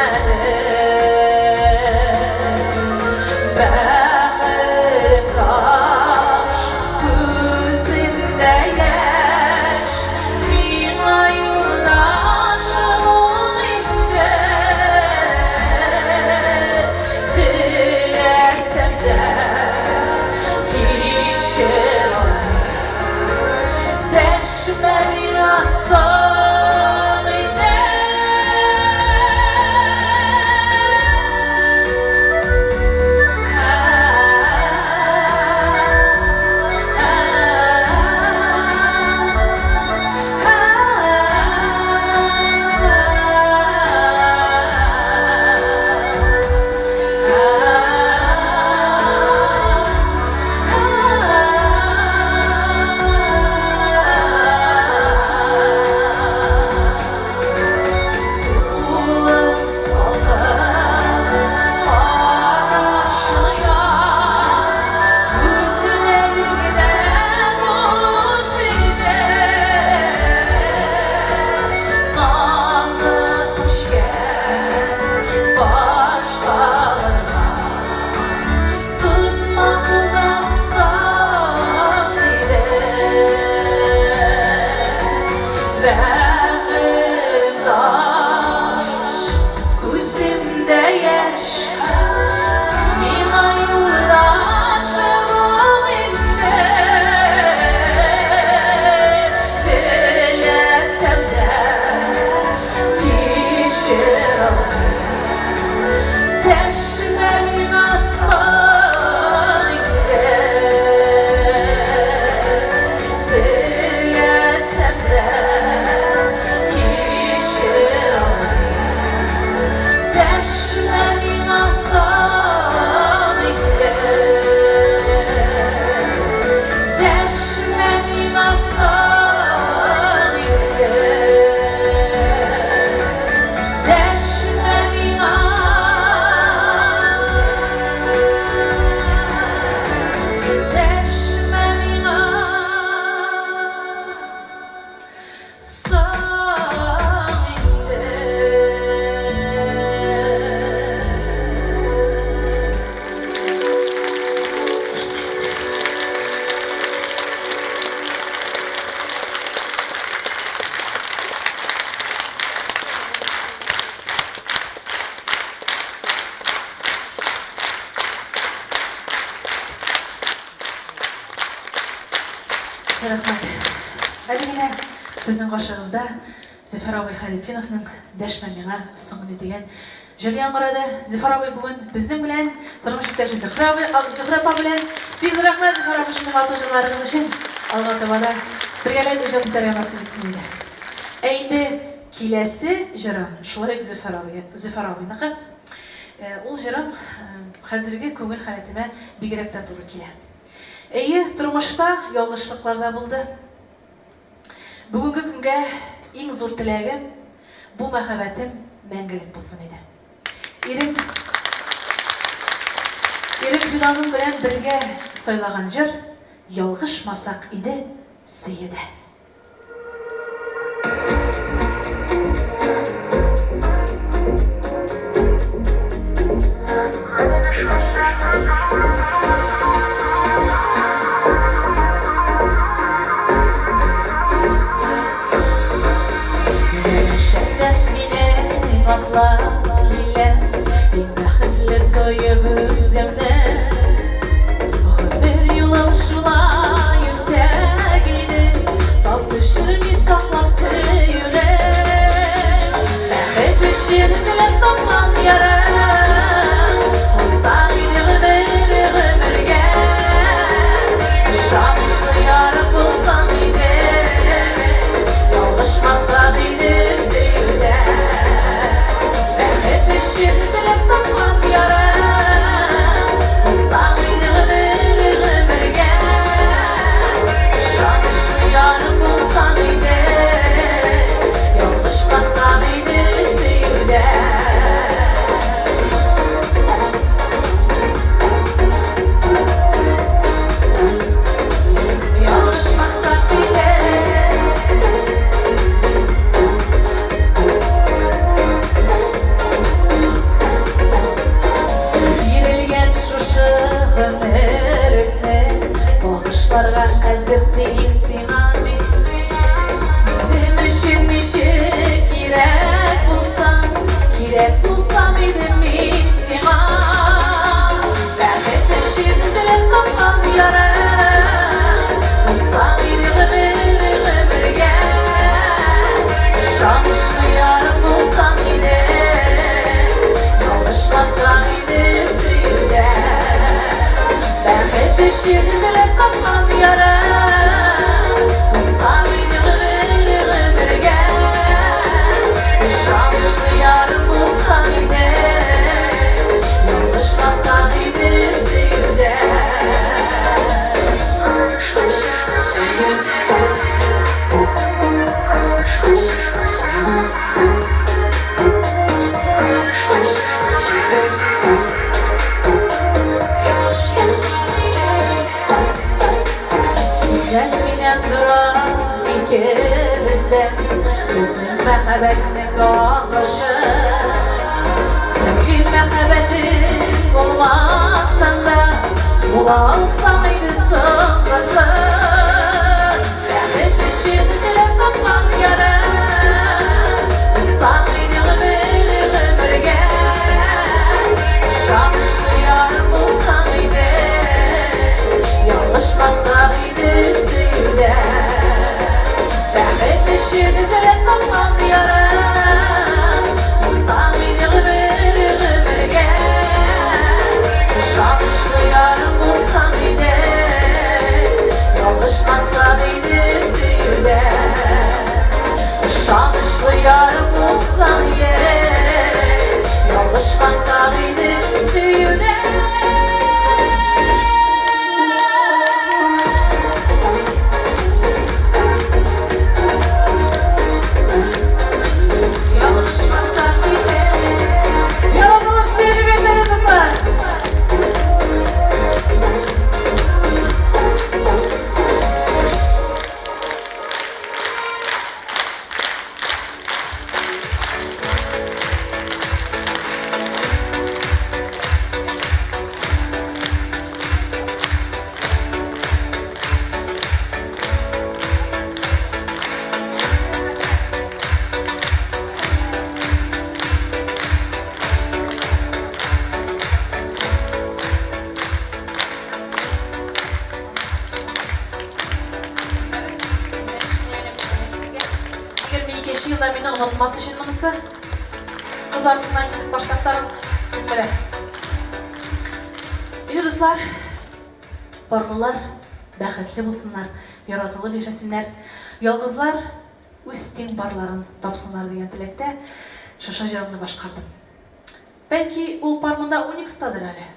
Бәгырь таш, күзендә яшь, миңа юлдаш бул инде. Теләсәм дә. Рәхмәт. Әле генә сезнең каршыгызда Зөфәр абый Хәлетдиновның Дәшмә миңа соң инде дигән җыр яңгырады. Зөфәр абый бүген безнең белән, тормыш иптәше Зөһрә абый, Зөһрә апа белән. Бик зур рәхмәт, Зөфәр абый, шундый матур җырларыгыз өчен. Алга таба да бергәләп иҗат итәргә насыйп итсен иде. Ә инде киләсе җырым шулай ук Зөфәр абый, Зөфәр абыйныкы. Ул җырым хәзерге күңел халәтемә бигрәк тә туры килә. Әйе, тормышта ялгышлыклар да булды. Бүгенге көнгә иң зур теләгем, бу мәхәббәтем мәңгелек булсын иде. Ирем Ирем Фиданым белән бергә сайлаган җыр, Ялгышмасак иде сөюдә. Янәшәңдә синең атлап киләм, Иң бәхетле тоеп үземне. Гомер юлым шулай үтсәк иде, Тап төшерми саклап сөюне. Бәхет өчен эзләп тапкан ярым, Булсаң иде гомер гомергә. Ышанычлы ярым булсаң иде, Ялгышмасак иде сөюдә. Бәхет өчен эзләп тапкан ярым, Булсаң иде гомер гомергә. Ышанычлы ярым булсаң иде, Ялгышмасак иде сөюдә. Ялгышмасак иде. Бирелгән шушы гомеремне Багышларга әзер тик сиңа. Минем өчен ничек кирәк булсам, Кирәк булсам идем мин сиңа. Бәхет өчен эзләп тапкан ярым, Булсаң иде гомер гомергә. Ышанычлы ярым булсаң иде, Ялгышмасаң иде сөюдә. Бәхет өчен эзләп тапкан ярым, Булсаң иде гомер гомергә. Ышанычлы ярым булсаң иде, Ялгышмасаң иде сөюдә. Синнән миннән тора икебез дә Безнең мәхәббәтнең агышы. Тәүге мәхәббәтем булмасаң да, Була алсаң иде соңгысы. Бәхет өчен эзләп тапкан ярым, Булсаң иде гомер гомергә. Ышанычлы ярым булсаң иде, Ялгышмасак иде сөюдә. Бәхет өчен эзләп тапкан ярым, Булсаң иде гомер гомергә. Ышанычлы ярым булсаң иде, Ялгышмасак иде сөюдә. Онытмас өчен монысы. Кыз артыннан китеп барсак тагын, кем белә. Инде, дуслар, парлылар бәхетле булсыннар, яратылып яшәсеннәр. Ялгызлар үз тиң парларын тапсыннар дигән теләктә шушы җырымны башкардым. Бәлки, ул пар монда Уникстадыр әле.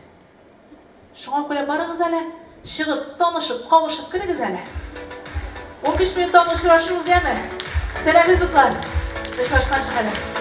Шуңа күрә барыгыз әле, чыгып, танышып, кавышып керегез әле. 15 минуттан очрашырбыз, яме? Тәнәфес, дуслар. Очрашканчы кадәр.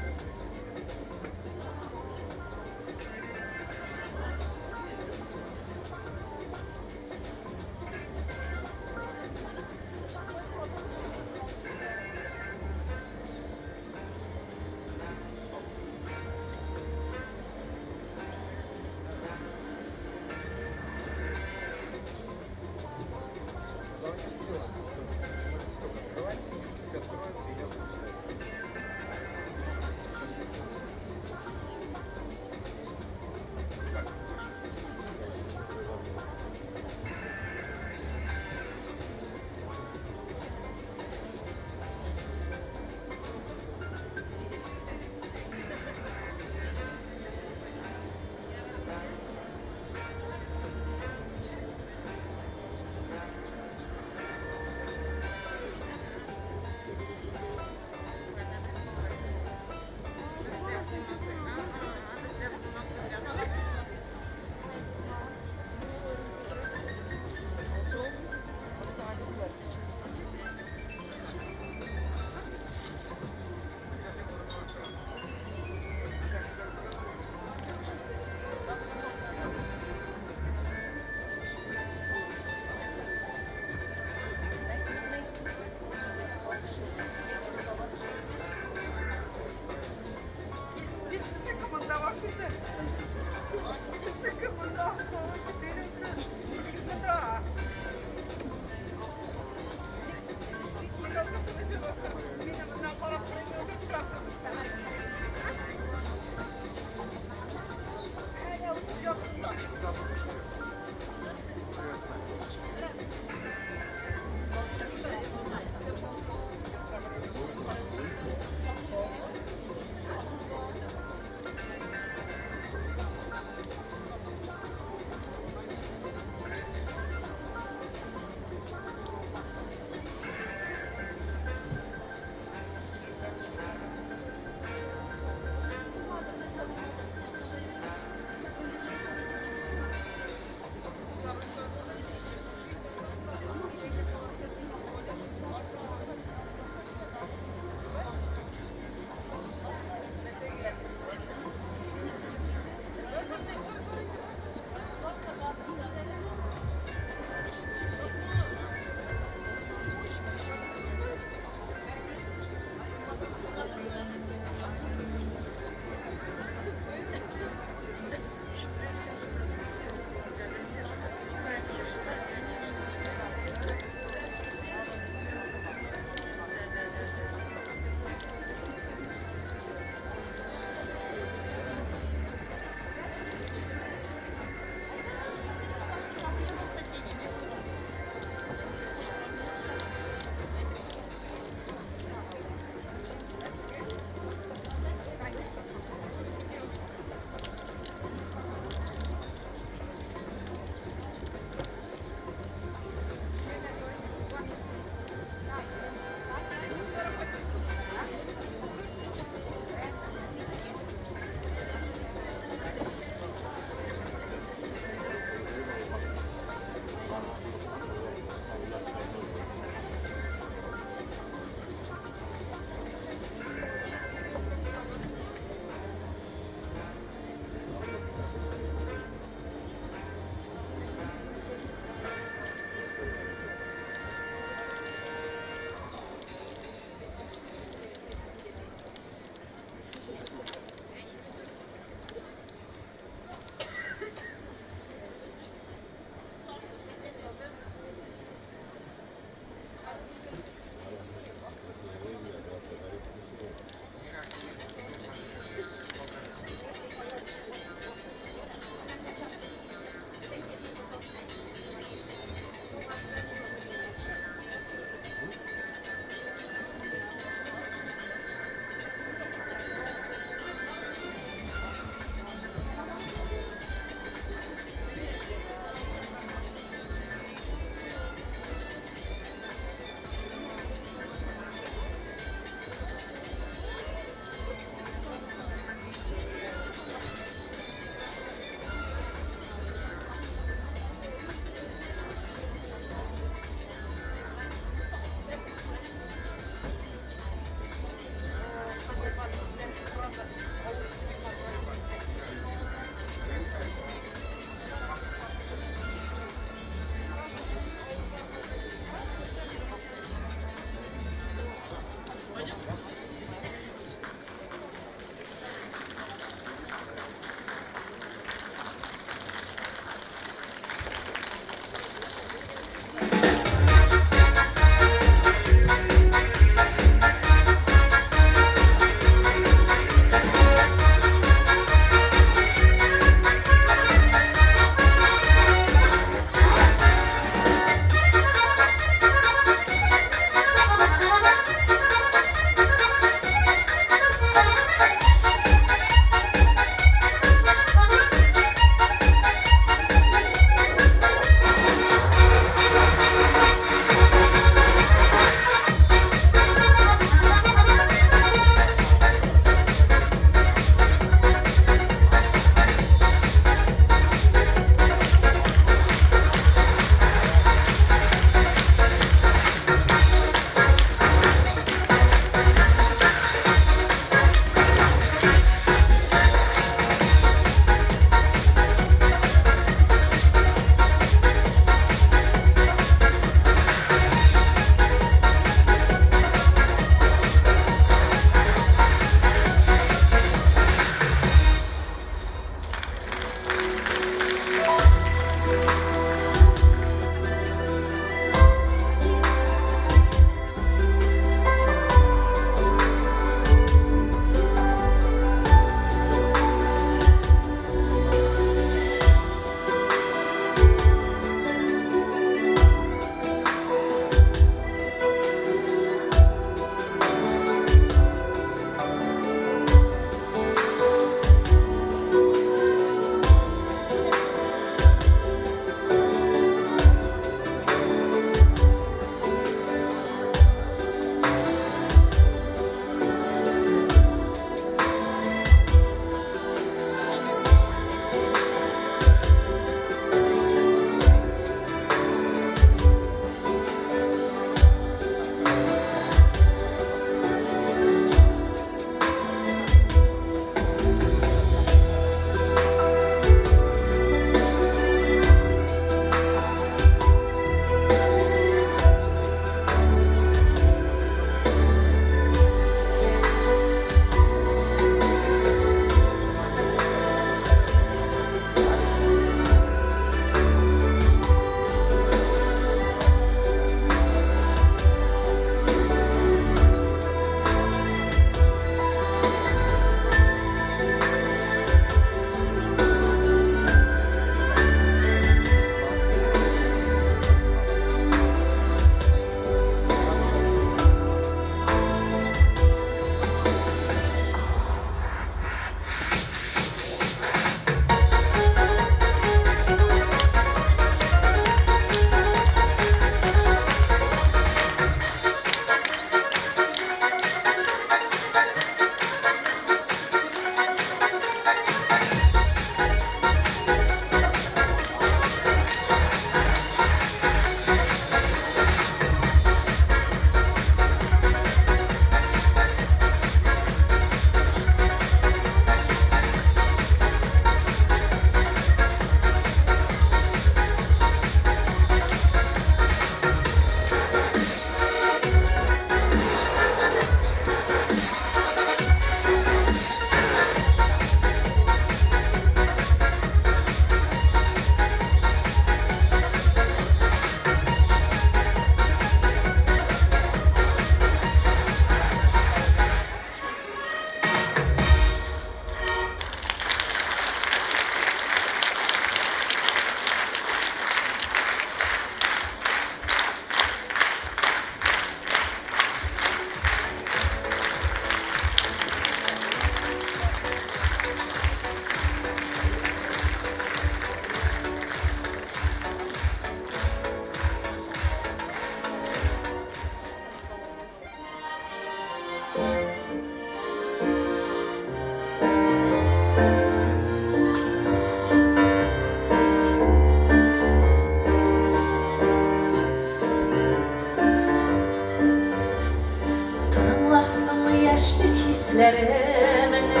Күзләремне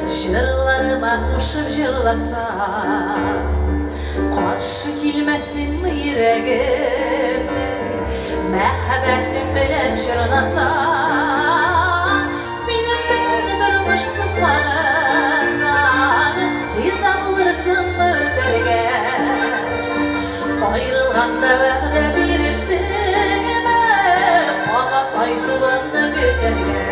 җырларыма кушып җырласам, Каршы килмәссеңме йөрәгемне мәхәббәтем белән чорнасаң? Минем белән тормыш сукмагыннан Риза булырсыңмы үтәргә? Аерылганда вәгъдә бирерсеңме, Кабат кайтуыңны көтәргә?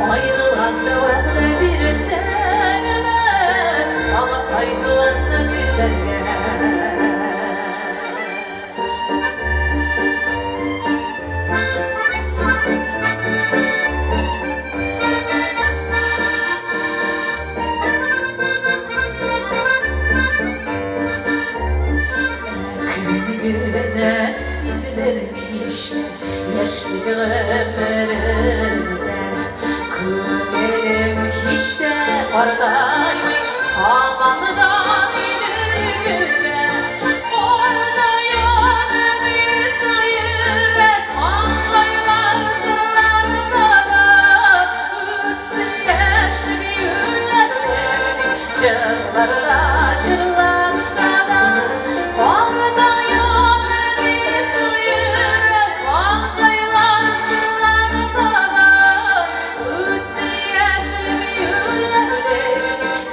Аерылганда вәгъдә бирерсеңме, Кабат кайтуыңны көтәргә? Әкрен генә сизелермичә яшьлек гомерем үтә. Күңелем һич тә картаймый, һаман да мине көтә. Картая дисең йөрәк, маңгайлар сырланса да, үтте яшьлек юләрлек җырларда җырланса да. Картая дисең йөрәк, маңгайлар сырланса да, үтте яшьлек юләрлек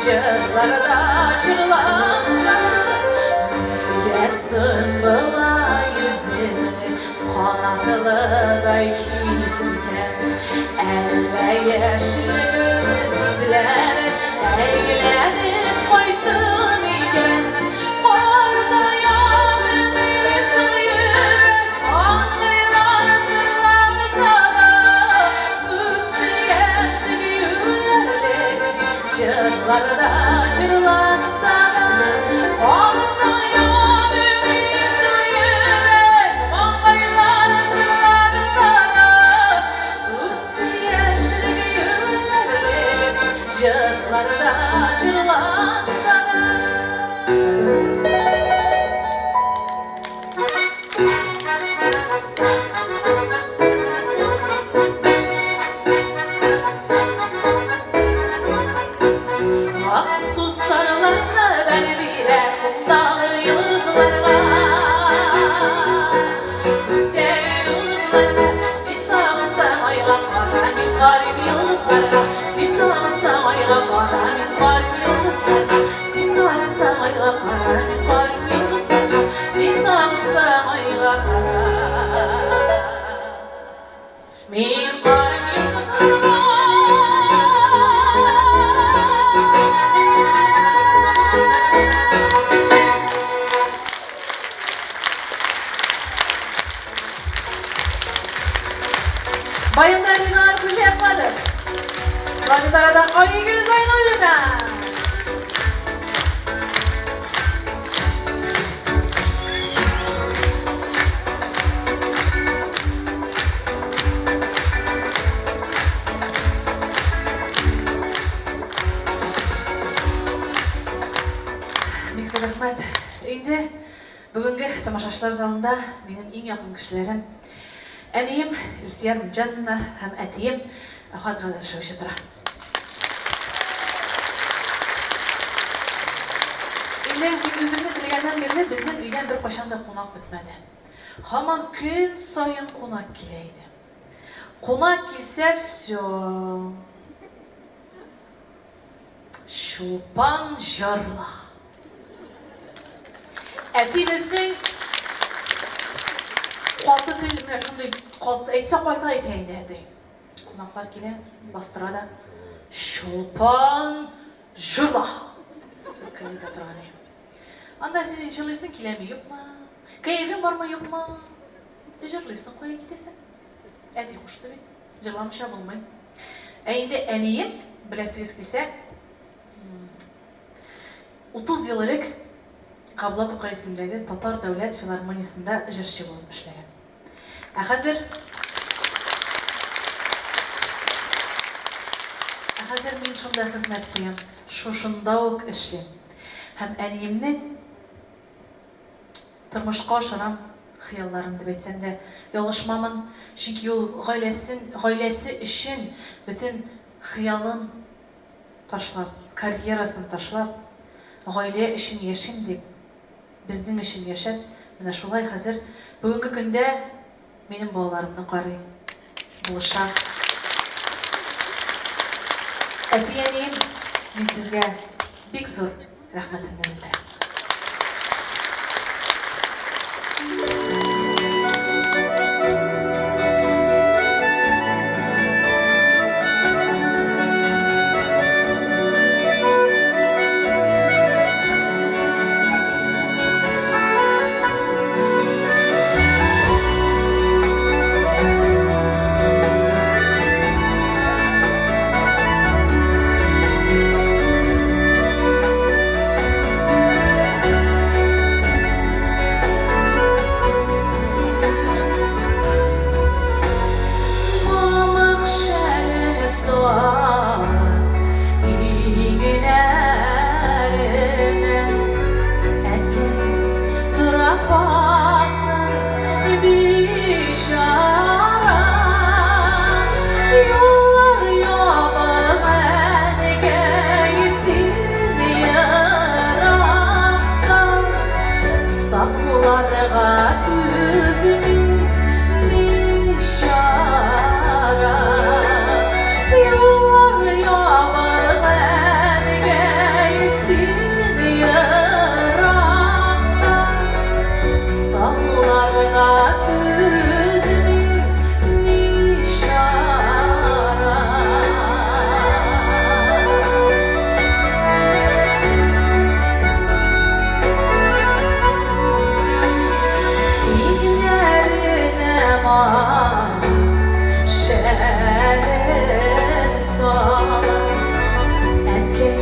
җырларда җырланса да. Нигә соң болай үземне канатлыдай хис итәм? Әллә яшьлегем күзләре әйләнеп кайтты микән? Картая дисең йөрәк, маңгайлар сырланса да, үтте яшьлек юләрлек дип җырларда җырланса да. Картая дисең йөрәк, маңгайлар сырланса да, үтте яшьлек юләрлек дип җырларда җырланса да. Махсус сарылар хәбәр бирә комдагы йолдызларга. Күктәге йолдызларга, син сагынсаң айга кара, мин карыйм йолдызларга. Син сагынсаң айга кара, мин карыйм йолдызларга. Син сагынсаң айга кара, мин карыйм йолдызларга. Син сагынсаң айга кара, мин карыйм йолдызларга. Баянда Риналь Хуҗиәхмәтов. Клавиатурада Айгөл Зайнуллина. Бик зур рәхмәт. Инде бүгенге тамашачылар залында минем иң якын кешеләрем, әнием Илсөяр Мҗанна һәм әтием Әхәт Гаделшевич утыра. Инде мин үземне белгәннән бирле безнең өйдән беркайчан да кунак бетмәде. Һаман көн саен кунак килә иде. Кунак килсә, всё. Чулпан җырла. Әти безнең каты тел, менә шундый каты, әйтсә кайта әйтә инде әти. Кунаклар килә, бастыра да. Чулпан җырла. Кем әйтә торган. Анда син җырлыйсың киләме, юкмы? Кәефең бармы, юкмы? Җырлыйсың, кая китәсең? Әти кушты бит. Җырламыйча булмый. Ә инде әнием, беләсегез килсә, 30 ел элек Габдулла Тукай исемендәге Татар дәүләт филармониясендә җырчы булып эшләгән. Ә хәзер Ә хәзер мин шунда хезмәт куям, шушында ук эшлим. Һәм әниемнең. Тормышка ашырам хыялларын дип әйтсәм дә ялгышмамын, чөнки ул гаиләсен, гаиләсе өчен бөтен хыялын ташлап, карьерасын ташлап, гаилә өчен яшим дип, безнең өчен яшәп, менә шулай хәзер бүгенге көндә минем балаларымны карый, булыша. Әти-әнием, мин сезгә бик зур рәхмәтемне белдерәм. Мамык шәлен салып иңнәренә, Әнкәй тора басып бичара. Юллар ябык, әнкәй, син еракта, Сакларга түзми ни чара. Юллар ябык, әнкәй, син еракта, Сакларга түзми ни чара. Иңнәренә мамык шәлен салып, Әнкәй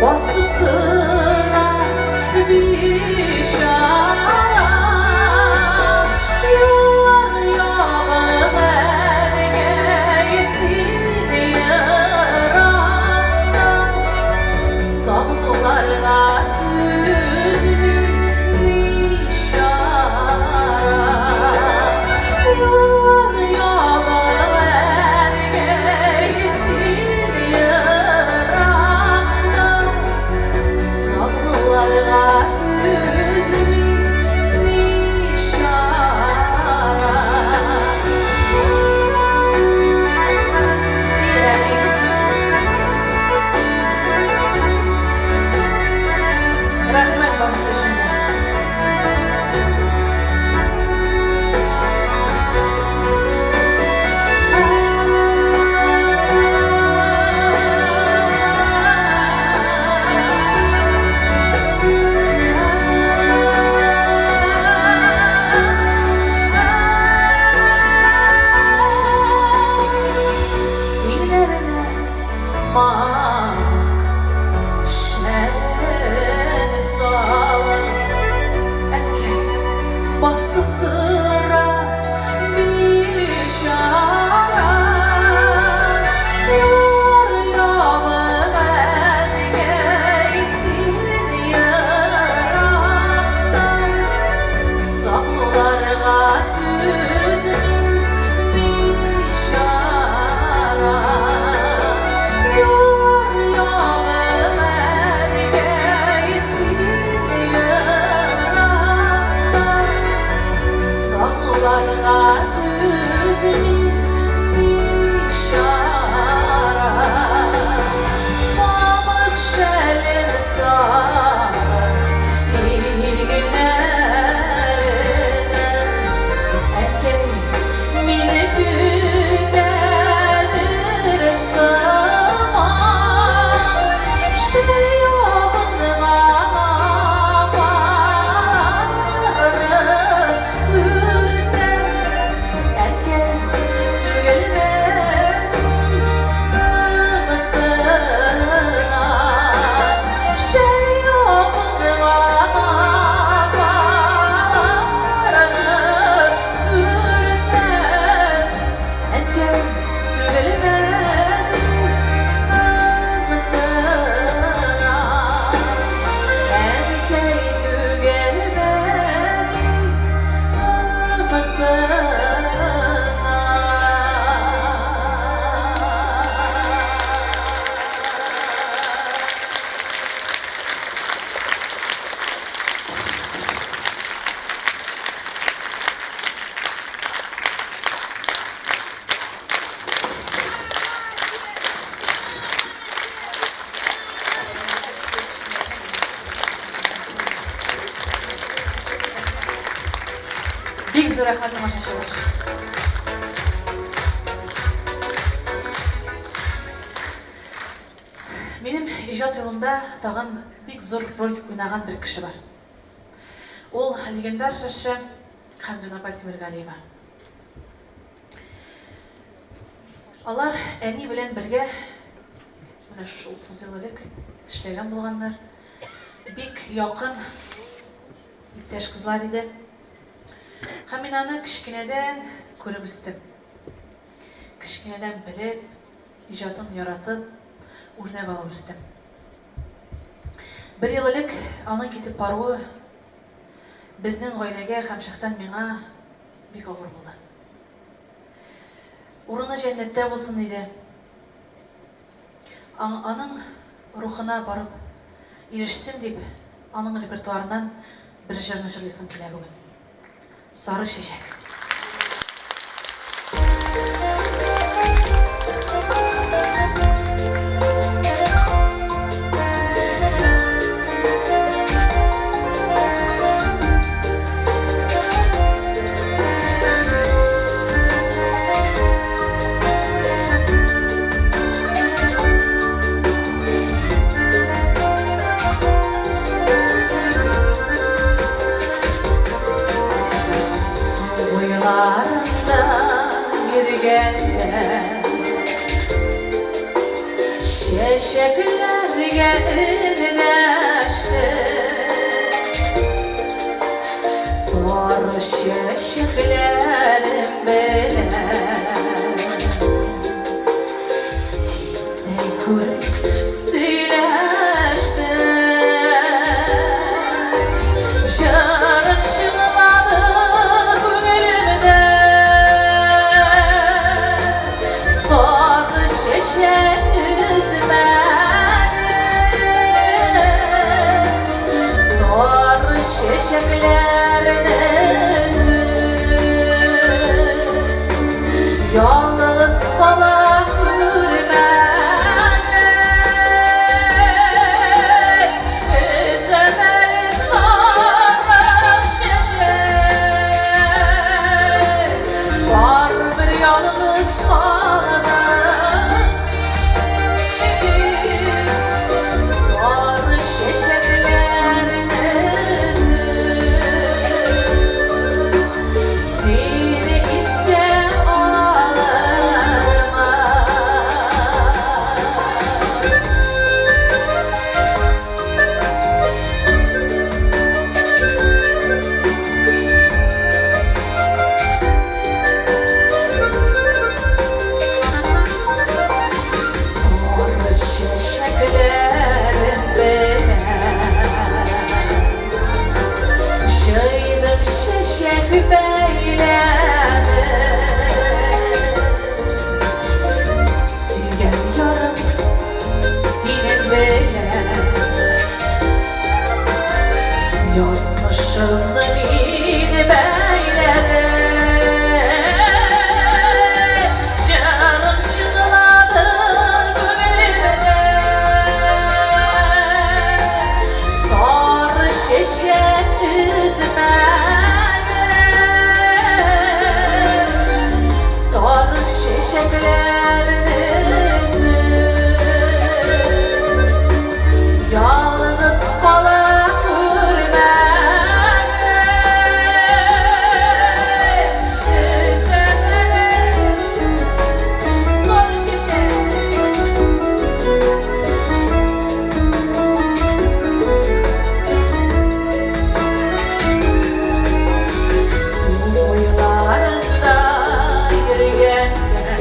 басып тора бичара. Юллар ябык, әнкәй, син еракта, Сагынуларга түзми ни чара. Юллар ябык, әнкәй, син еракта, Сагынуларга түзми ни чара. Әни. Рәхмәт барысы өчен дә. Иңнәренә мамык шәлен салып, Әнкәй басып тора бичара. Юллар ябык, әнкәй, син еракта, Сагынуларга түзми ни чара. Юллар ябык, әнкәй, син еракта, зур рәхмәт, тамашачылар. Минем иҗат юлымда тагын бик зур роль уйнаган бер кеше бар. Ул легендар җырчы Хәмдүнә апа Тимергалиева. Алар әни белән бергә менә шушы 30 ел элек эшләгән булганнар. Бик якын иптәш кызлар иде. Һәм мин аны кечкенәдән күреп үстем. Кечкенәдән белеп, иҗатын яратып, үрнәк алып үстем. Бер ел элек аның китеп баруы безнең гаиләгә һәм шәхсән миңа бик авыр булды. Урыны җәннәттә булсын иде. Аның рухына барып ирешсен дип, аның репертуарыннан бер җырны җырлыйсым килә бүген. Сары чәчәк. Су буйларында йөргәндә Чәчәкләргә эндәште. Сары чәчәкләрем белән Синдәй күреп сөйләште. Җырым чыңлады күңелемдә. Сары чәчәк өзмәгез, Сары чәчәкләрне өзеп, Ялгыз кала күрмәгез, Өзмәгез сары чәчәк. Барыбер ялгыз калдым мин, Сары чәчәкләрне өзеп, Сине искә алырмын. Сары чәчәкләрем белән Җыйдым чәчәк бәйләмен. Сөйгән ярым синең белән Язмышымны мин бәйләдем. Җырым чыңлады күңелемдә. Сары чәчәк өзмәгез, Сары чәчәкләрне өзеп, Ялгыз кала күрмәгез, Өзмәгез сары чәчәк. Су буйларында йөргәндә.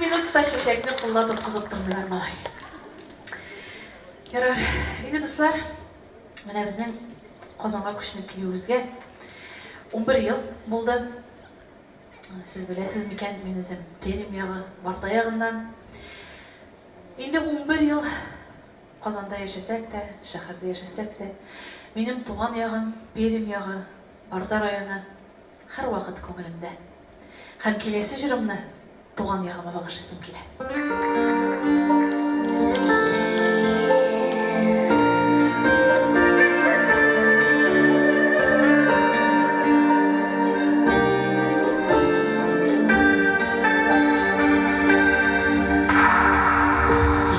минут та чәчәкне кулда тоткызып тормыйлар, малай. Ярар, инде дуслар, менә безнең Казанга күченеп килүебезгә 11 ел булды. Сез беләсез микән, мин үзем Пермь ягы, Барда ягыннан. Инде 11 ел Казанда яшәсәк тә, шәһәрдә яшәсәк тә, минем туган ягым, Пермь ягы, Барда районы һәрвакыт күңелемдә. Һәм киләсе җырымны туган ягыма багышлыйсым килә.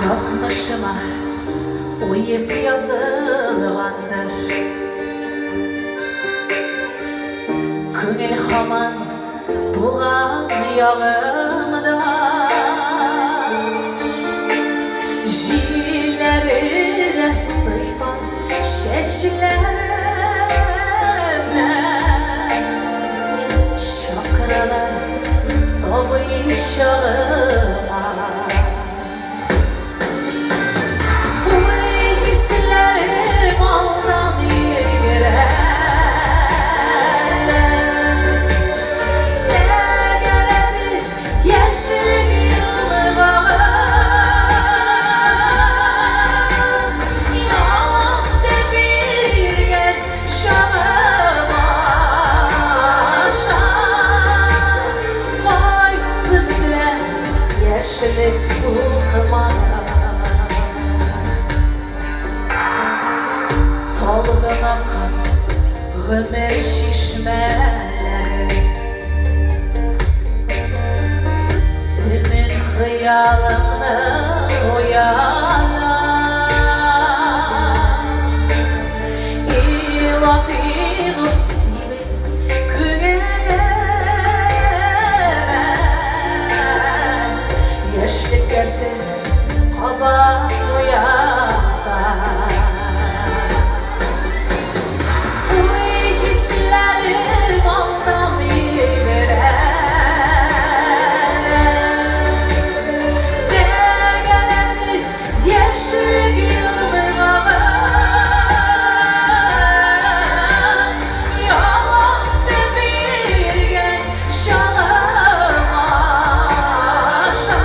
Язмышыма уеп язылгандыр. Күңел һаман туган ягымда. Җилләре дә сыйпап чәчләрне. Чакыралар сабый чагыма. Уй-хисләрем алдан йөгерәләр. Тәгәрәде яшьлек йомгагы. Янды биргән чагым аша. Кайттым эзләп яшьлек сукмагы. Талгын аккан гомер чишмәләре. Өмет хыялымны уяна. Илаһи нур сибеп күңелемә. Яшьлек дәрте кабат уята. Уй-хисләрем алдан йөгерә. Тәгәрәде яшьлек йомгагы. Яланды биргән чагым аша.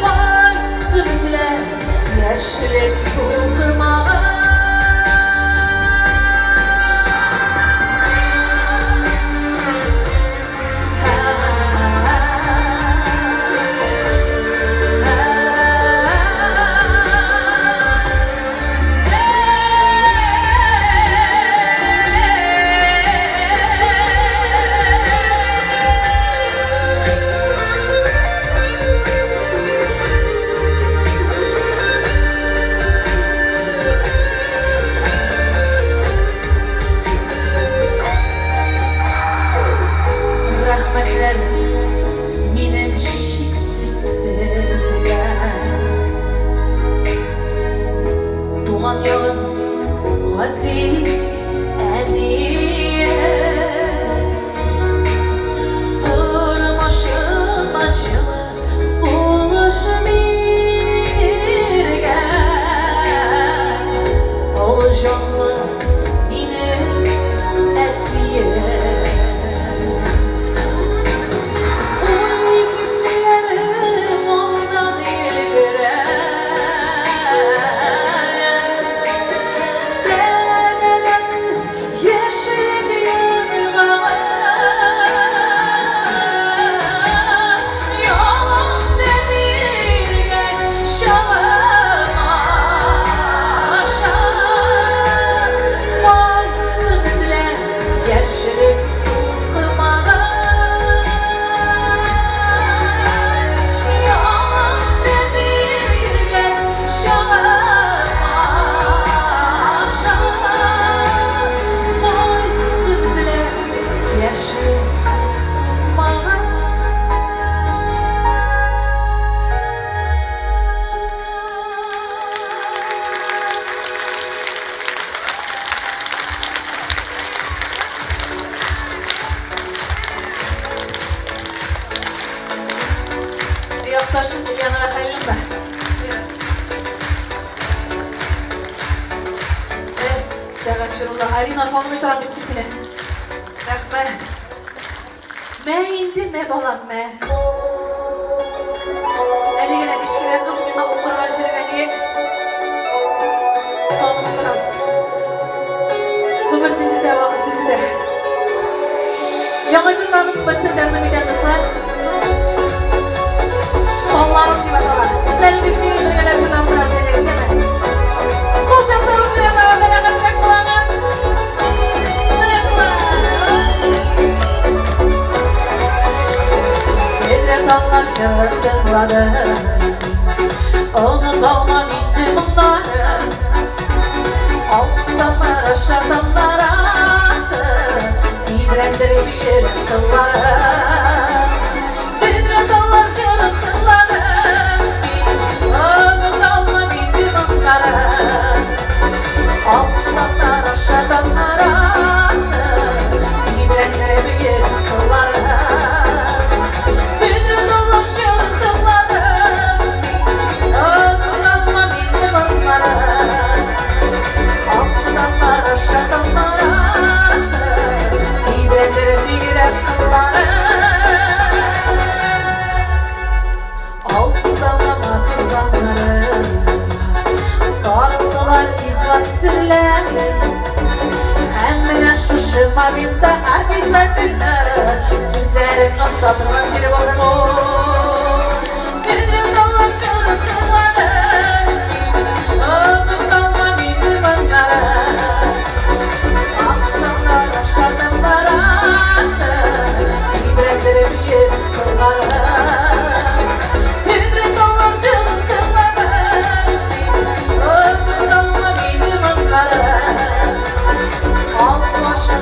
Кайттым эзләп яшьлек сукмагын. Рәхмәтләр минем чиксез сезгә. Туган ягым, газиз әнием. Тормышыма җылы сулыш биргән. Олы җанлы минем әтием. Уй-хисләрем алдан өлгерә. Тәгәрәде. Вахтадашым Ильянова Хәлиловна. Әстәгъфирулла. Арина, танымый торам бит мин сине. Рәхмәт. Мә инде, мә балам, мә. Әле генә кечкенә кыз миңа укырга йөргән егет. Танып торам. Гомер тиз үтә, вакыт тиз үтә. Яңа җырларның берсен тәкъдим итәм, дуслар. Талларым дип атала. Сүзләре бик җиңел, бергәләп җырлап утырабыз, әйдәгез, яме. Кул чапсагыз, миңа тагын да рәхәтрәк була аңа. Менә шулай. Бөдрә таллар җырын тыңладым. Оныталмам инде моңнарын. Алсу таңнар аша таңнар атты, Тибрәндереп йөрәк кылларын. Бөдрә таллар җырын тыңладым мин, Оныталмам инде моңнарын. Алсу таңнар аша таңнар атты, Тибрәндереп йөрәк кылларын. Бөдрә таллар җырын тыңладым мин, Оныталмам инде моңнарын. Алсу таңнар аша таңнар атты, Тибрәндереп йөрәк кылларын. Алсу таңда матур таңнарыма Сарылдылар ихлас серләрем. Һәм менә шушы моментта обязательно Сүзләрен оныта торган җире булды бу. Бөдрә таллар җырын тыңладым мин, Оныталмам инде моңнарын. Алсу таңнар аша таңнар атты, Тибрәндереп йөрәк кылларын. Бөдрә таллар җырын тыңладым мин, Оныталмам инде моңнарын. Алсу аша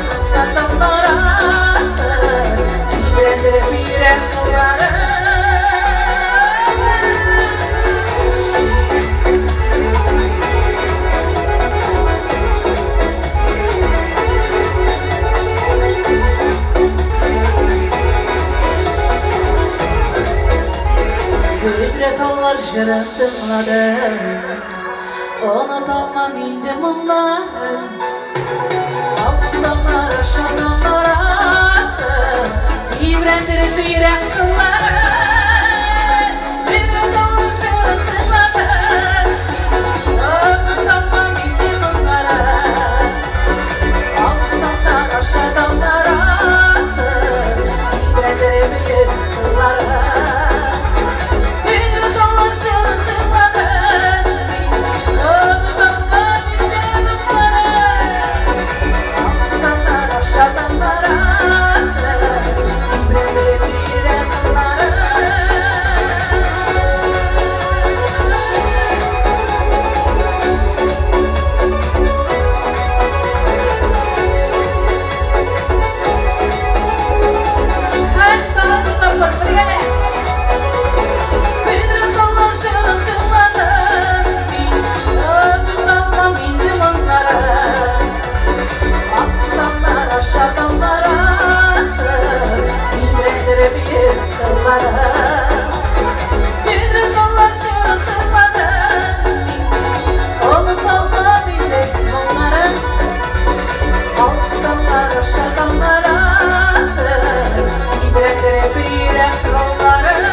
таңнар атты, Тибрәндереп йөрәк кылларын. Бөдрә таллар җырын тыңладым мин, Оныталмам инде моңнарын. Алсу таңнар аша таңнар атты, Тибрәндереп йөрәк кылларын. Бөдрә таллар җырын тыңладым мин, Оныталмам инде моңнарын. Алсу таңнар аша таңнар атты, Тибрәндереп йөрәк кылларын. Бөдрә таллар җырын тыңладым мин, Оныталмам инде моңнарын. Алсу таңнар аша таңнар атты, Тибрәндереп йөрәк кылларын. Һәм тагын бер тапкыр бергәләп. Бөдрә таллар җырын тыңладым мин, Оныталмам инде моңнарын. Алсу таңнар аша таңнар атты, Тибрәндереп йөрәк кылларын. Бөдрә таллар җырын тыңладым мин, Оныталмам инде моңнарын. Алсу таңнар аша таңнар атты, Тибрәндереп йөрәк кылларын.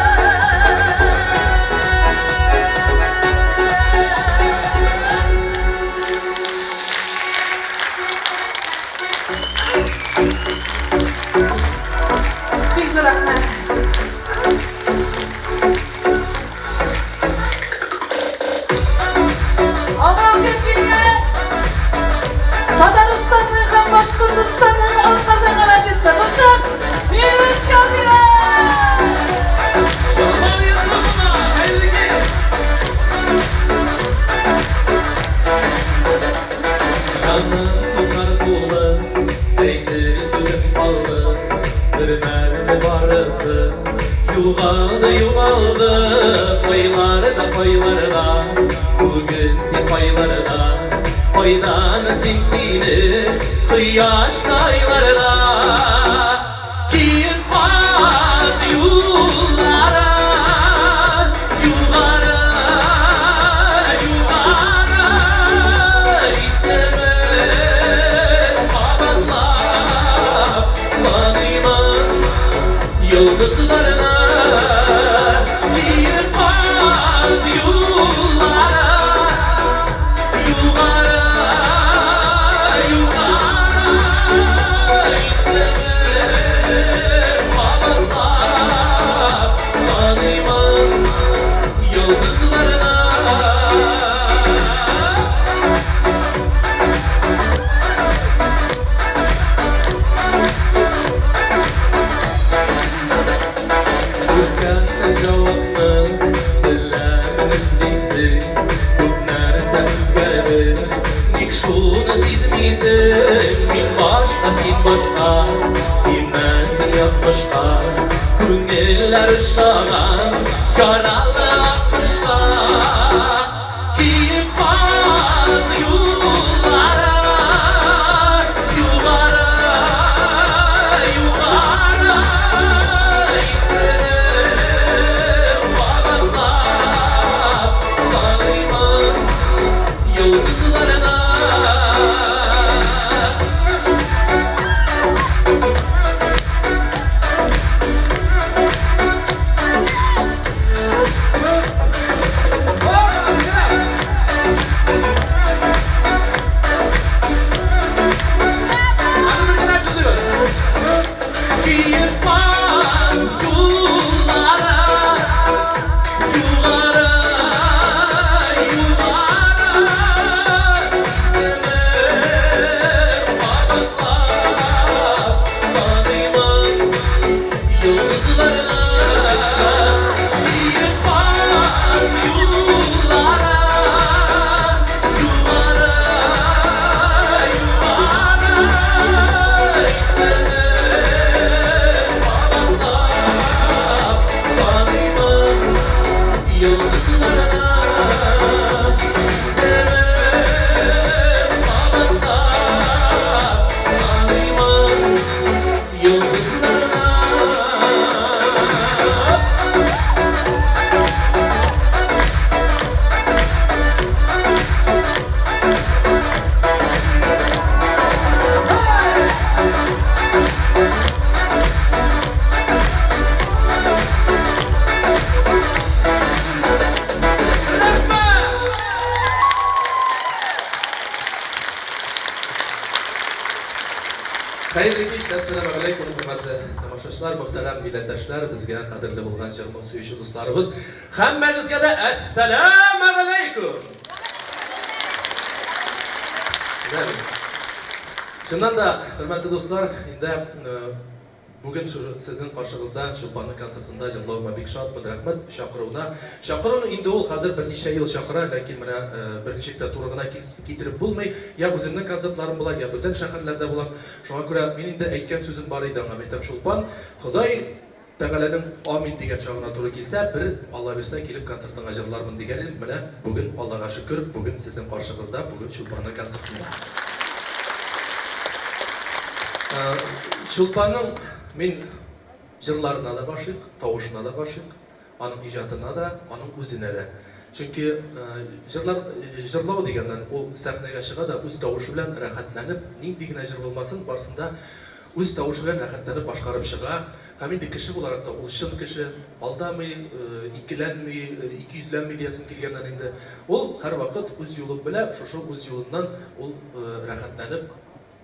Бик зур рәхмәт. Алга кем килгән? Татарстанның һәм Башкортостанның атказанган артисты, дуслар, Милүс Кәбиров! Жамал Йосыповна, хәерле кич! Җаным татар тулы, әйтер сүзем калды, Бер мәлне барысы югалды, югалды. Кайларда, кайларда, бүген син кайларда, Кайдан эзлим сине, кояшлы айларда. Киек каз юллары. Йолдызларына киеп каз юллары Югары, югары Исемен кабатлап Саныймын йолдызларына. Үткән җавапны беләмен эзлисең, Күп нәрсә үзгәрде, ник шуны сизмисең? Мин башка, син башка, тимәсен язмышка, Күңелләр ошаган яралы аккошка. Киеп каз юллары, югары, югары, исемем кабатлап саныймын йолдызларына. Киеп каз юллары, югары, югары, исемем кабатлап саныймын йолдызларына. Киеп каз юллары, югары, югары, исемем кабатлап саныймын йолдызларына. Исемем кабатлап саныймын йолдызларына. Хәерле кич, әссәламү галәйкүм, хөрмәтле тамашачылар, мөхтәрәм милләттәшләр, безгә кадерле булган җыр-моң сөюче дусларыбыз. Һәммәгезгә дә әссәламү галәйкүм. Чыннан да, хөрмәтле дуслар, инде бүген шушы сезнең каршыгызда Чулпанның концертында җырлавыма бик шатмын, рәхмәт чакыруына. Чакыруны инде ул хәзер берничә ел чакыра, ләкин менә берничек тә туры гына китереп булмый. Я үземнең концертларым була, я бүтән шәһәрләрдә булам. Шуңа күрә мин инде әйткән сүзем бар иде аңа, мин әйтәм, Чулпан, Ходай Тәгаләнең амин дигән чагына туры килсә, бер Алла бирсә, килеп концертыңа җырлармын дигән идем. Менә бүген Аллага шөкер, бүген сезнең каршыгызда, бүген Чулпанның концертында. Чулпанның мин җырларына да гашыйк, тавышына да гашыйк, аның иҗатына да, аның үзенә дә. Чөнки җырлар җырлау дигәннән, ул сәхнәгә чыга да үз тавышы белән рәхәтләнеп, нинди генә җыр булмасын, барсын да үз тавышы белән рәхәтләнеп башкарып чыга. Һәм инде кеше буларак та ул чын кеше, алдамый, икеләнми, икейөзләнми диясем килгәннән инде. Ул һәрвакыт үз юлын белә, шушы үз юлыннан ул рәхәтләнеп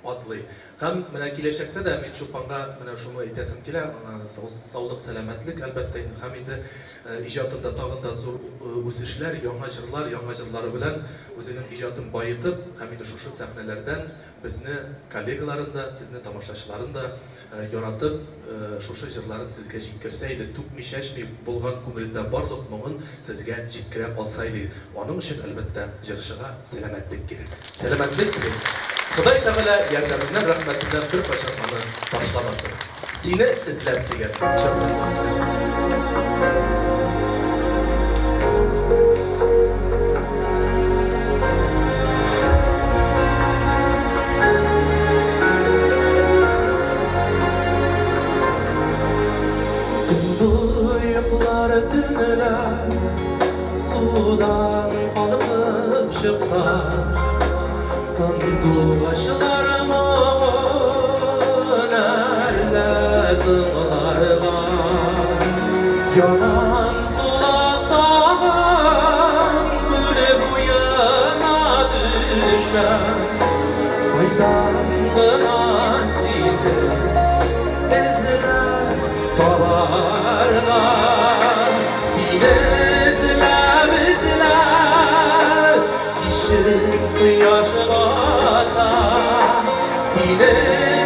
атлый. Һәм менә киләчәктә дә мин Чулпанга менә шуны әйтәсем килә, аңа саулык, сәламәтлек, әлбәттә инде, һәм инде иҗатында тагын да зур үсешләр, яңа җырлар, яңа җырлары белән үзенең иҗатын баетып, һәм инде шушы сәхнәләрдән безне, коллегаларын да, сезне, тамашачыларын да яратып, шушы җырларын сезгә җиткерсә иде, түкми-чәчми булган күңелендә барлык моңын сезгә җиткерә алса иде. Аның өчен, әлбәттә, җырчыга сәламәтлек кирәк. Сәламәтлек телим. Ходай Тәгалә ярдәменнән, рәхмәтеннән беркайчан аны ташламасын. Сине эзләп дигән җыр тыңла. Төнбоеклар төнлә судан калкып чыккан, Сандугачлар моңын әллә тыңларга. Яман сулап табан күле буена төшәм. Кайдан гына сине эзләп табарга? Сине эзләп, эзләп, кичен кояш бата. Сине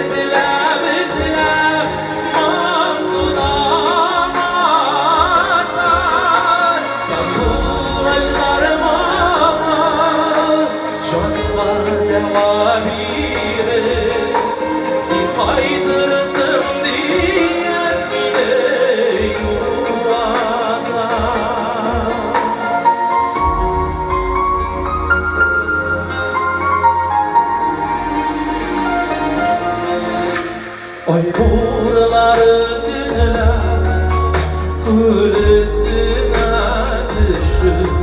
эзләп, эзләп, моңсу таң ата. Сандугачлар моңы җанга дәва биреп, син кайтырсың диеп мине юата. Ай нурлары төнлә күл өстенә төшеп,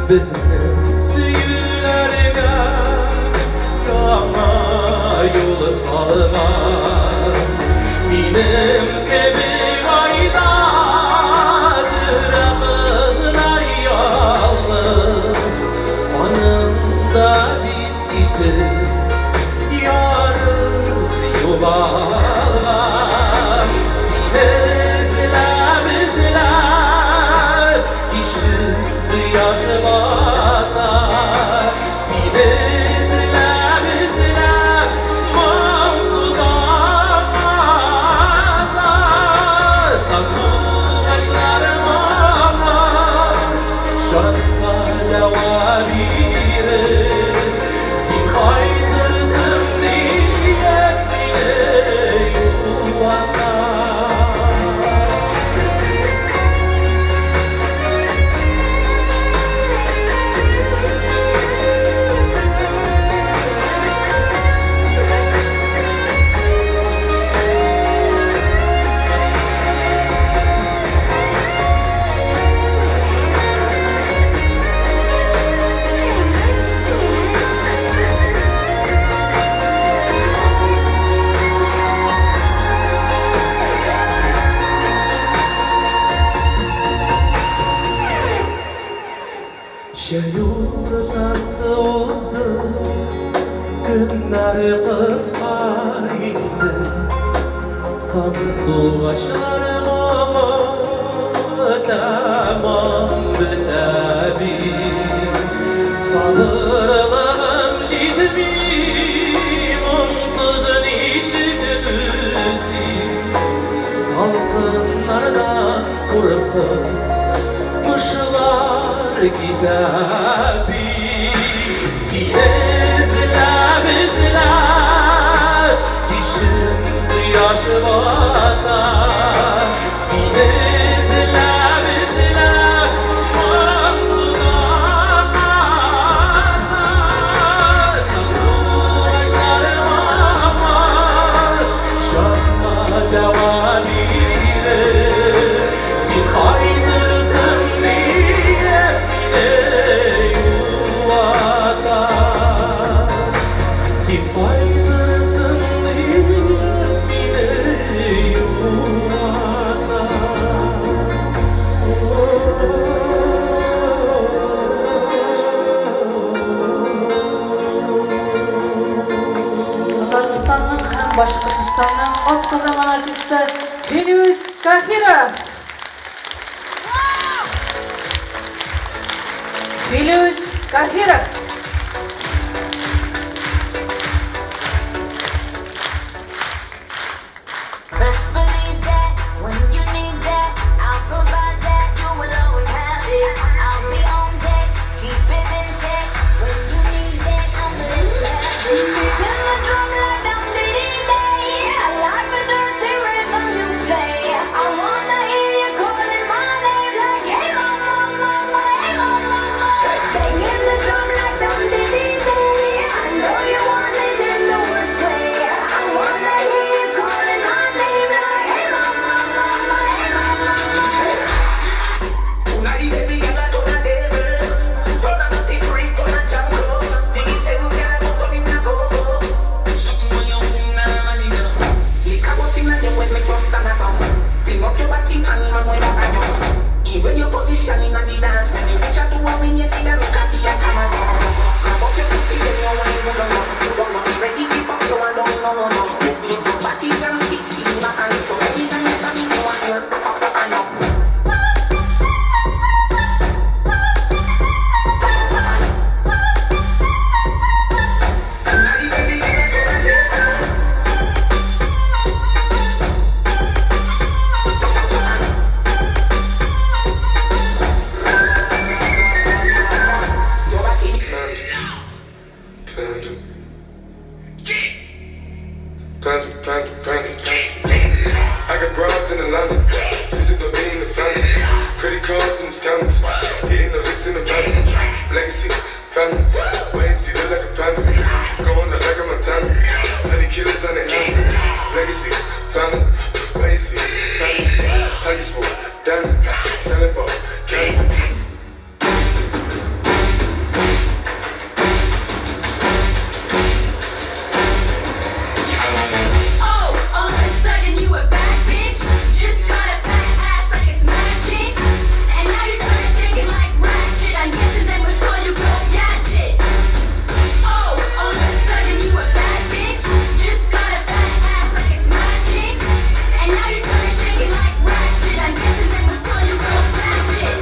безнең сөюләргә яңа юл салган. Минем кебек айда кыздай ялгыз, аның да бит китеп яры югалган. Сине эзләп, эзләп, кичен кояш бата. Сине эзләп, эзләп, моңсу таң ата. Сандугачлар моңы җанга дәва биреп, син кайтырсың диеп мине юата. Җәй уртасы узды, көннәр кыска инде. Сандугачлар моңы тәмам бетә бит. Сабырлыгым җитми, моңсыз ничек түзим? Салкыннардан куркып, кошлар китә бит. Сине эзләп, эзләп, кичен кояш бата. Сине эзләп, эзләп, моңсу таң ата. Сандугачлар моңы җанга дәва биреп, син кайтырсың диеп мине юата. Син кайтырсың диеп мине юата. Татарстанның һәм Башкортстанның атказанган артисты Филүс Каһиров. Филүс Каһиров. Best believe that when you need that, I'll provide that. You will always have it. I'll be on deck, keep it in check. When you need that, I'ma let you have it. Beating the drum like I'm the DJ. I like the dirty rhythm you play. I wanna hear you calling my name like, hey mama, mama, hey mama, mama. Banging the drum like scammers. Hitting the licks in the van. Legacies, family. Wait and see, look like a panda. Going out like a Montana. Honey killers on their hands. Legacies, family. Wait and see, family. Pockets full, Danny. Selling ball, candy. Oh, all of a sudden you a bad bitch. Just got a fat ass like it's magic. And now you're trying to shake it like ratchet. I'm guessing that was all you go gadget. Oh, all of a sudden you a bad bitch. Just got a fat ass like it's magic. And now you're trying to shake it like ratchet. I'm guessing that was all you go gadget.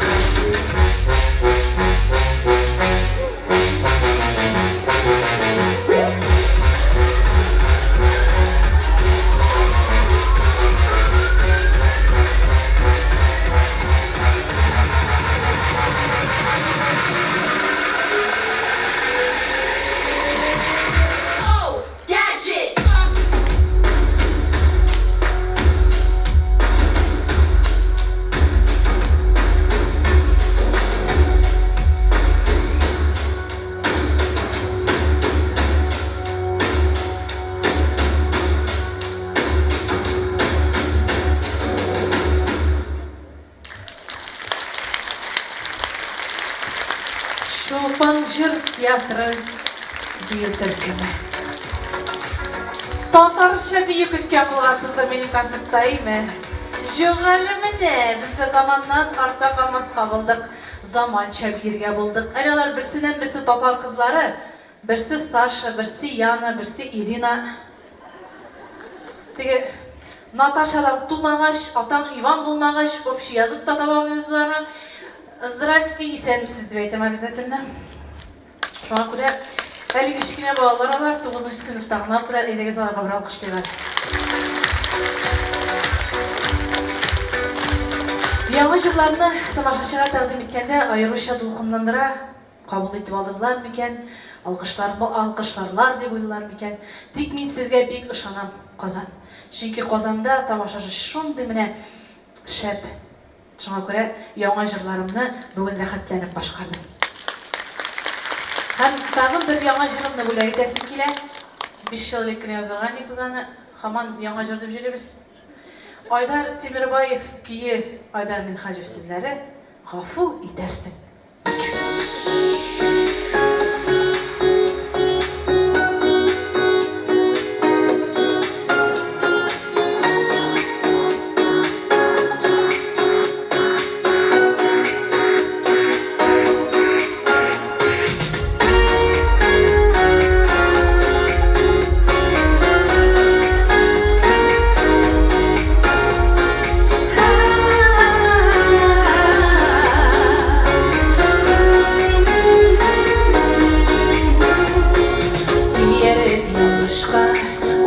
Oh, gadget. Чулпан җыр театры бию төркеме. Татарча бию көткән булгансыздыр минем концертта, әйме? Юк әле менә, без дә заманнан артта калмаска булдык, заманча биергә булдык. Әле алар берсеннән-берсе татар кызлары. Берсе Саша, берсе Яна, берсе Ирина. Теге Наташадан тумагач, атаң Иван булмагач, общий язып та таба алмыйбыз боларны. Здрасте, исәнмесез дип әйтәм обязательно. Шуңа күрә әле кечкенә балалар алар, 9 сыйныфта гына укыйлар, әйдәгез аларга бер алкышлыйк әле. Яңа җырларны тамашачыга тәкъдим иткәндә аеруча дулкынландыра, кабул итеп алырлар микән, алкышлар, алкышларлар дип уйлыйлар микән. Тик мин сезгә бик ышанам, Казан. Чөнки Казанда тамашачы шундый менә шәп. Шуңа күрә яңа җырларымны бүген рәхәтләнеп башкардым. Һәм тагын бер яңа җырымны бүләк итәсем килә. 5 ел элек кенә язылган идек без аны. Һаман яңа җыр дип йөрибез. Айдар Тимербаев көе, Айдар Минһаҗев сүзләре, Гафу итәрсең. Ияреп ялгышка,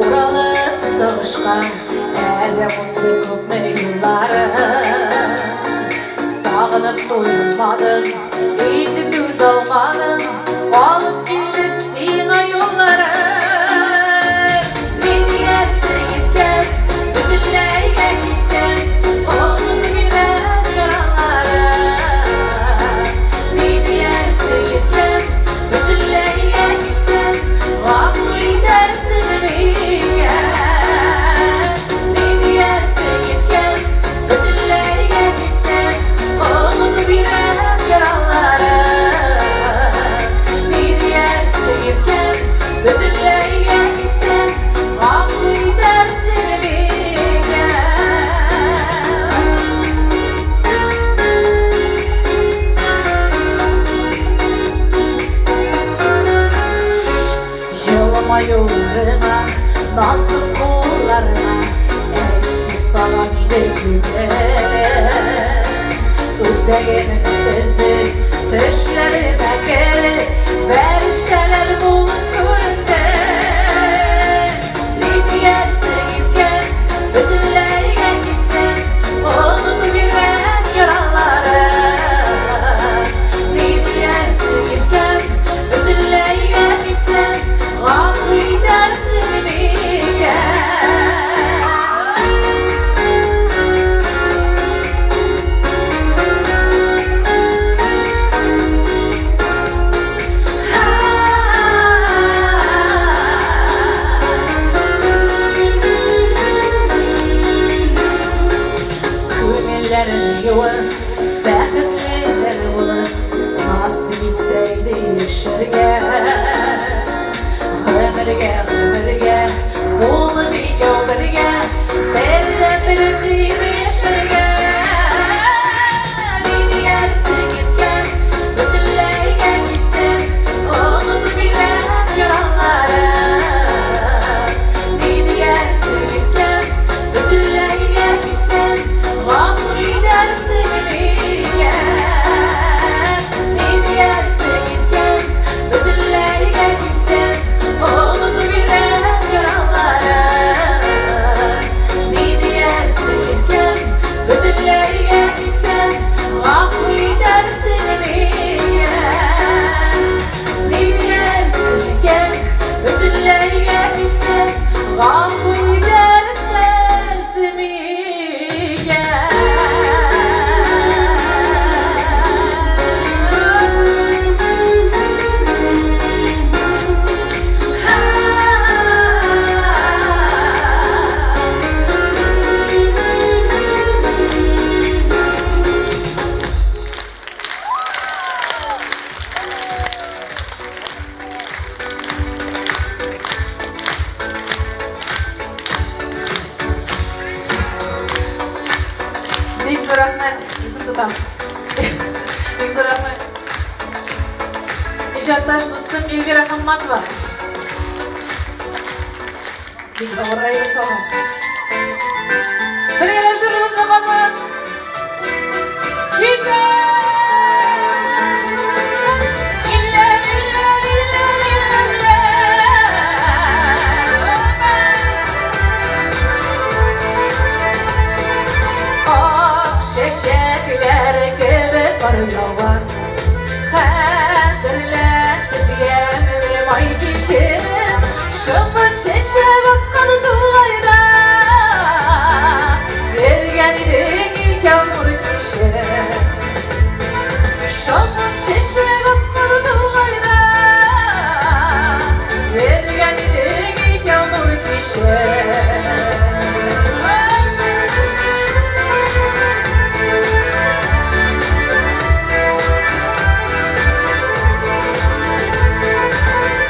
уралып сагышка, Әле узды күпме елларым. Сагынып туймадым, инде түзә алмадым, Калып килде сиңа юлларым. Ни диярсең иркәм, бөтенләйгә килсәң, Онытып йөрәк яраларын. Ни диярсең иркәм, бөтенләйгә килсәң, Гафу итәрсең микән? Ни диярсең иркәм, бөтенләйгә килсәң, Онытып йөрәк яраларын. Ни диярсең иркәм, бөтенләйгә килсәң, Гафу итәрсең микән? Елмаюыңа, назлы кулларыңа, Әй, сусаган иде күңелем. Үзәгемне өзеп, төшләремә кереп, Фәрештәләр булып күренде. Ни диярсең иркәм, бөтенләйгә килсәң, Онытып йөргән яраларым. Ни диярсең иркәм, бөтенләйгә килсәң, Гафу итәрсең микән? тотам. Бик зур рәхмәт. Иҗатташ дустым Эльвира Хамматова. Бик авыр әйбер салган. Бергәләп җырлыйбызмы Казан? Китә! Ак чәчәкләр кебек кар ява. Хәтерләтеп ямьле май кичен, Шыпырт чәчәк аткан тугайда. Йөргән идек икәү нур кичеп. Шыпырт чәчәк аткан тугайда. Йөргән идек икәү нур кичеп.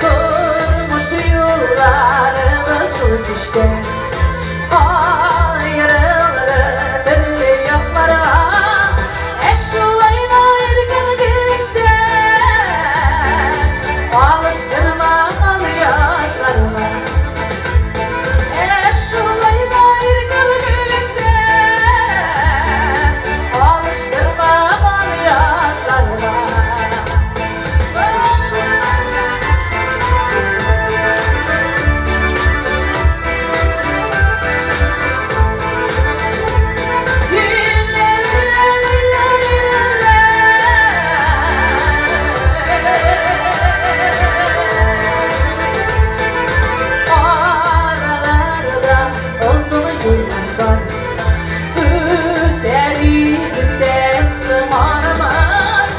Тормыш юлларыбыз шул кичтә аерылды төрле якларга. Ә шулай да иркен гөлистә алыштырмаган ятларга. Ә шулай да иркен гөлистә алыштырмаган ятларга. Араларда озын юллар бар. Үтәр идек тә сыманман.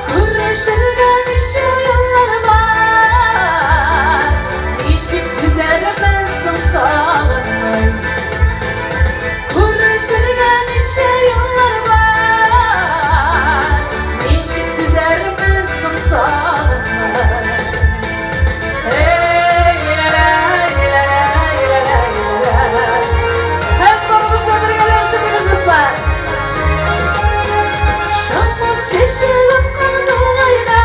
Күрешергә ничә еллар бар. Ничек түзәрмен соң сагынмый? Күрешергә ничә еллар бар. Ничек түзәрмен соң сагынмый? Эй, ла-ла, ла-ла, ла-ла, ла. Һәм барыбыз да бергәләп җырлыйбыз, дуслар. Шапкын чәчәк аткан тугайда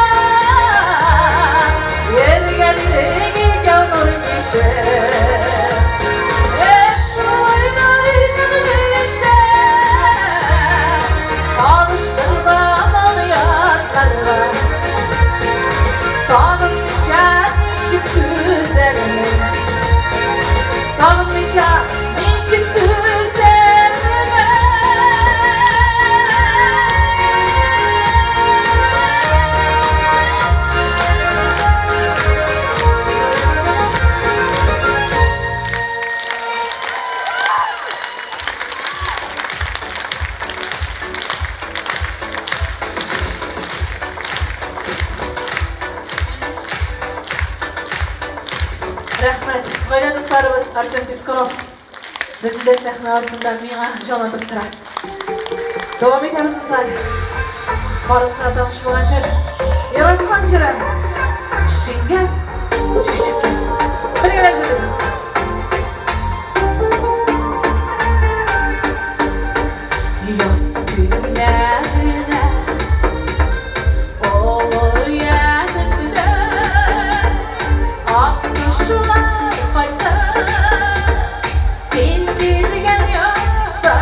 йөргән идек икәү нур кичеп. Ә шулай да иркен гөлистә алыштырмам ятларга. Сагынмыйча ничек түзәрмен? Сагынмыйча ничек түзәрмен? Рәхмәт. Гаилә дусларыбыз Артем Пискунов безне дә сәхнә артында миңа җан атып тора. Дәвам итәбез, дуслар. Барыгызга таныш булган җыр. Яраткан җырым. Шиңгән чәчәкләр. Бергәләп җырлыйбыз. Яз көннәренә олы янөстә ак кошлар кайтты син килгән якта.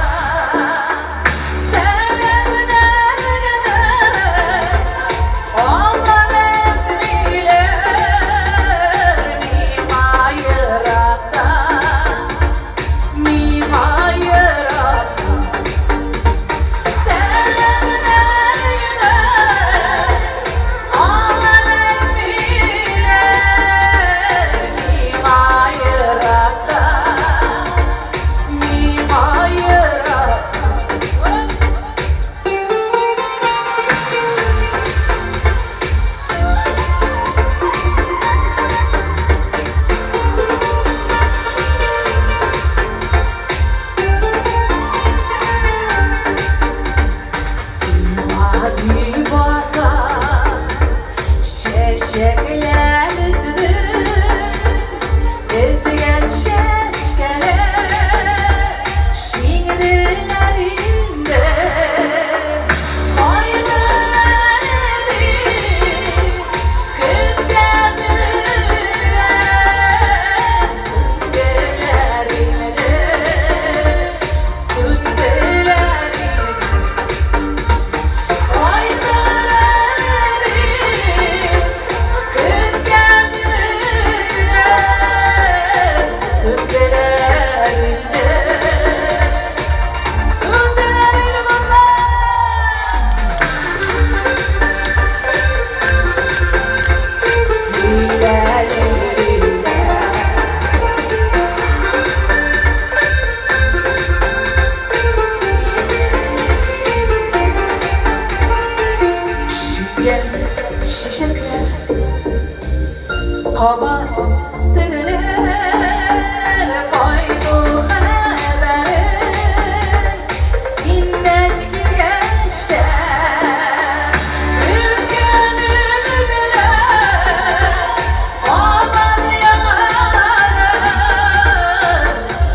Сәламнәр генә алар әйтмиләр миңа ерак.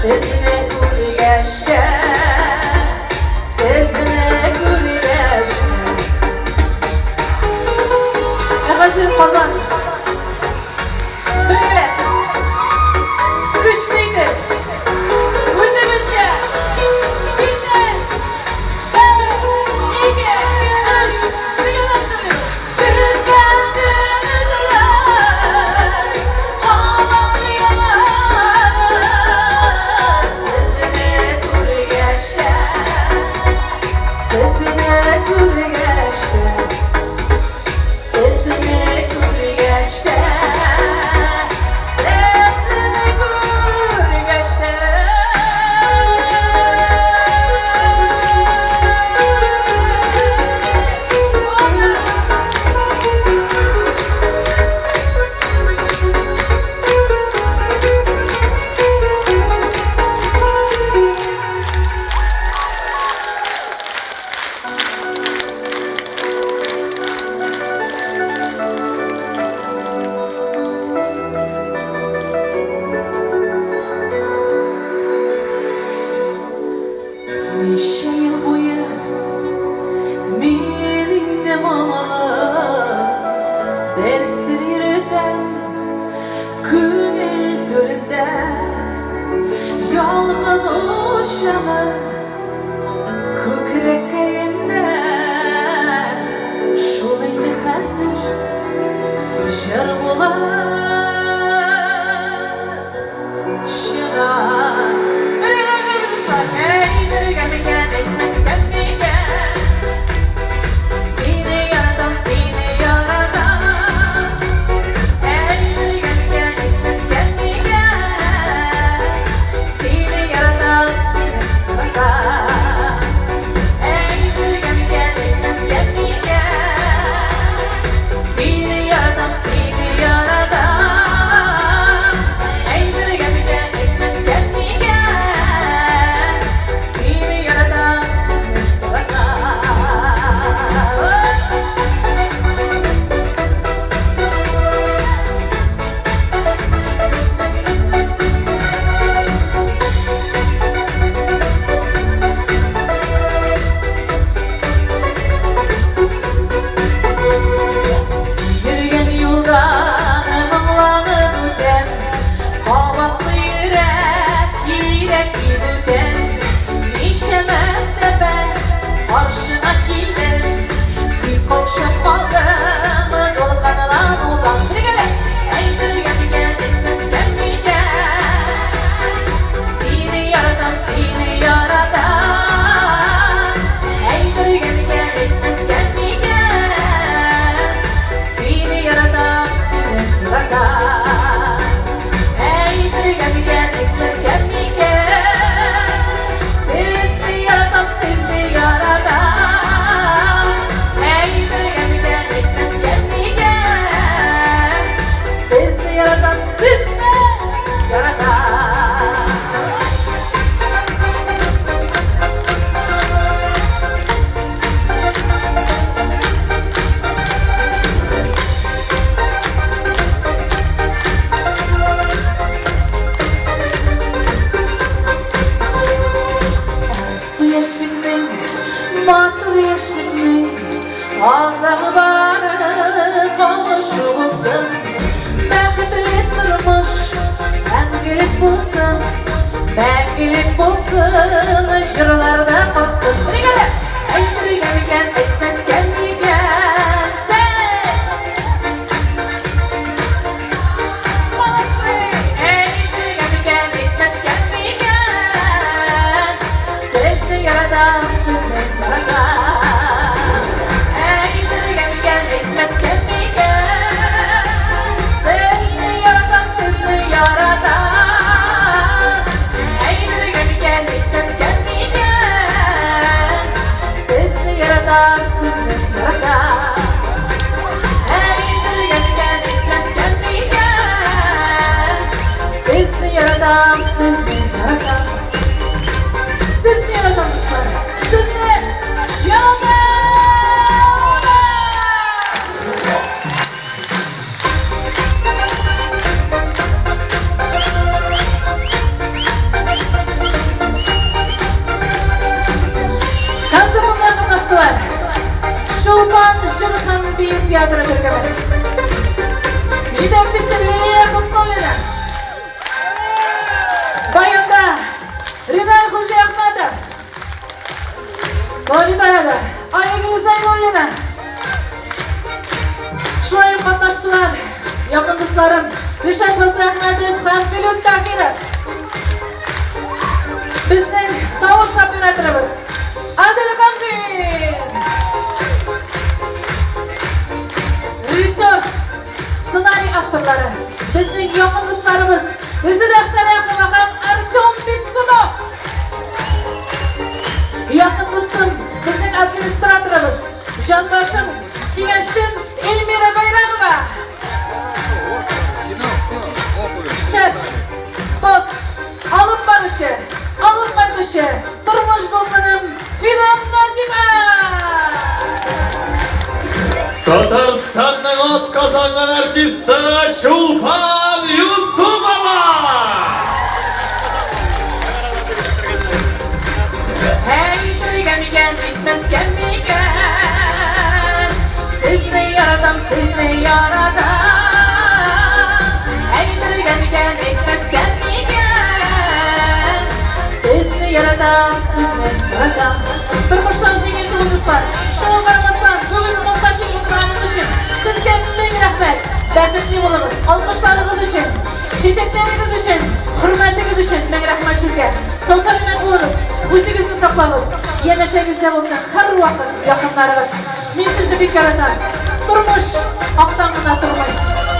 Сезне күргәч тә, сезне күргәч тә. Ә хәзер Казан. Бергәләп. Көчле итеп. Үзебезчә. Китеп. Бер, ике, өч. Бергәләп җырлыйбыз. Көткән өметләр кабат яңарыр. Сезне күргәч тә, сезне күргәч тә, сезне күргәч тә, сезне күргәч тә. Ничә ел буе мин инде моңлы бер сер йөртәм күңел түрендә. Ялкын учагы күкрәккәемдә, шул инде хәзер җыр булып чыга. Бергәләп җырлыйбыз, дуслар. Әйтергә микән, әйтмәскә микән? Сине яратам, сине яратам. Әйтергә микән, әйтмәскә микән? Сине яратам, сине яратам. Әйтергә микән, әйтмәскә микән? Сине яратам, сине яратам. Әйтергә микән, әйтмәскә микән? Сине яратам, сезне яратам. Син йөргән юлдан моңланып үтәм, Кабатлый йөрәк, кирәк дип үтәм. Ничә мәртәбә каршыңа килдем, Тик каушап калдым дулкынланудан. Бергәләп! Әйтергә микән, әйтмәскә микән? Сине яратам, сине яратам. Әйтергә микән, әйтмәскә микән? Сине яратам, сине яратам. Әйтергә микән, әйтмәскә микән? Сезне яратам, сезне яратам. Әйтергә микән, әйтмәскә микән? Сезне яратам, сезне яратам. Алсу яшьлекнең, матур яшьлекнең азагы бары кавышу булсын. Бәхетле тормыш мәңгелек булсын, мәңгелек булсын, җырларда калсын. Бергәләп! Әйтергә микән, әйтмәскә микән? Сез! Молодцы! Әйтергә микән, әйтмәскә микән? Сезне яратам, сезне яратам. Әйтергә микән, әйтмәскә микән? Сезне яратам, сезне яратам. Әйтергә микән, әйтмәскә микән? Сезне яратам, сезне яратам. Әйтергә микән, әйтмәскә микән? Сезне яратам, сезне яратам. Сезне яратам, дуслар. Сезне яратам! Чулпан җыр һәм бию театры төркеме. Җитәкчесе Лилия Хуснуллина. Баянда Риналь Хуҗиәхмәтов. Клавитарада Айгөл Зәйнуллина. Шулай ук катнаштылар якын дусларым Ришат Фазлыәхмәтов һәм Филүс Кафиров. Безнең тавыш операторыбыз Адель Хамзин. Режиссер, сценарий авторлары, безнең якын дусларыбыз Резеда Сәлахова һәм Артем Пискунов. Якын дустым, безнең администраторыбыз, җандашым, киңәшчем Эльмира Байрамова. Шеф, босс, алып баручы, алып кайтучы, тормыш дулкыным Фидан Назима! Татарстанның атказанган артисты Чулпан Юсупова! Әйтергә микән, әйтмәскә микән? Сезне яратам, сезне яратам. Әйтергә микән, әйтмәскә микән? Сезне яратам, сезне яратам. Тормышлар җиңел түгел, дуслар. Шуңа карамастан, бүген монда килеп утырганыгыз өчен сезгә мең рәхмәт. Бәхетле булыгыз. Алкышларыгыз өчен, чәчәкләрегез өчен, хөрмәтегез өчен мең рәхмәт сезгә. Сау-сәламәт булыгыз, үзегезне саклагыз, янәшәгездә булсын һәрвакыт якыннарыгыз. Мин сезне бик яратам. Тормыш актан гына тормый,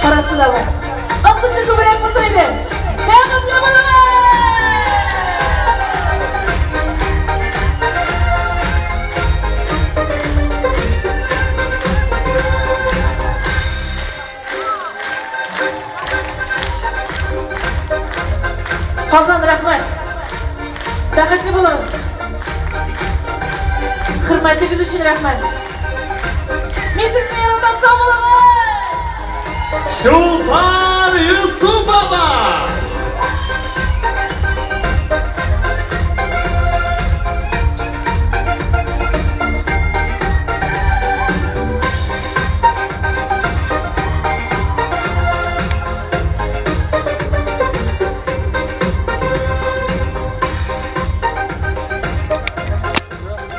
карасы да бар. Ак төсе күбрәк булса иде. Бәхетле булыгыз! Казан, рәхмәт. Бәхетле булыгыз. Хөрмәтегез өчен рәхмәт. Мин сезне яратам, сау булыгыз! Чулпан!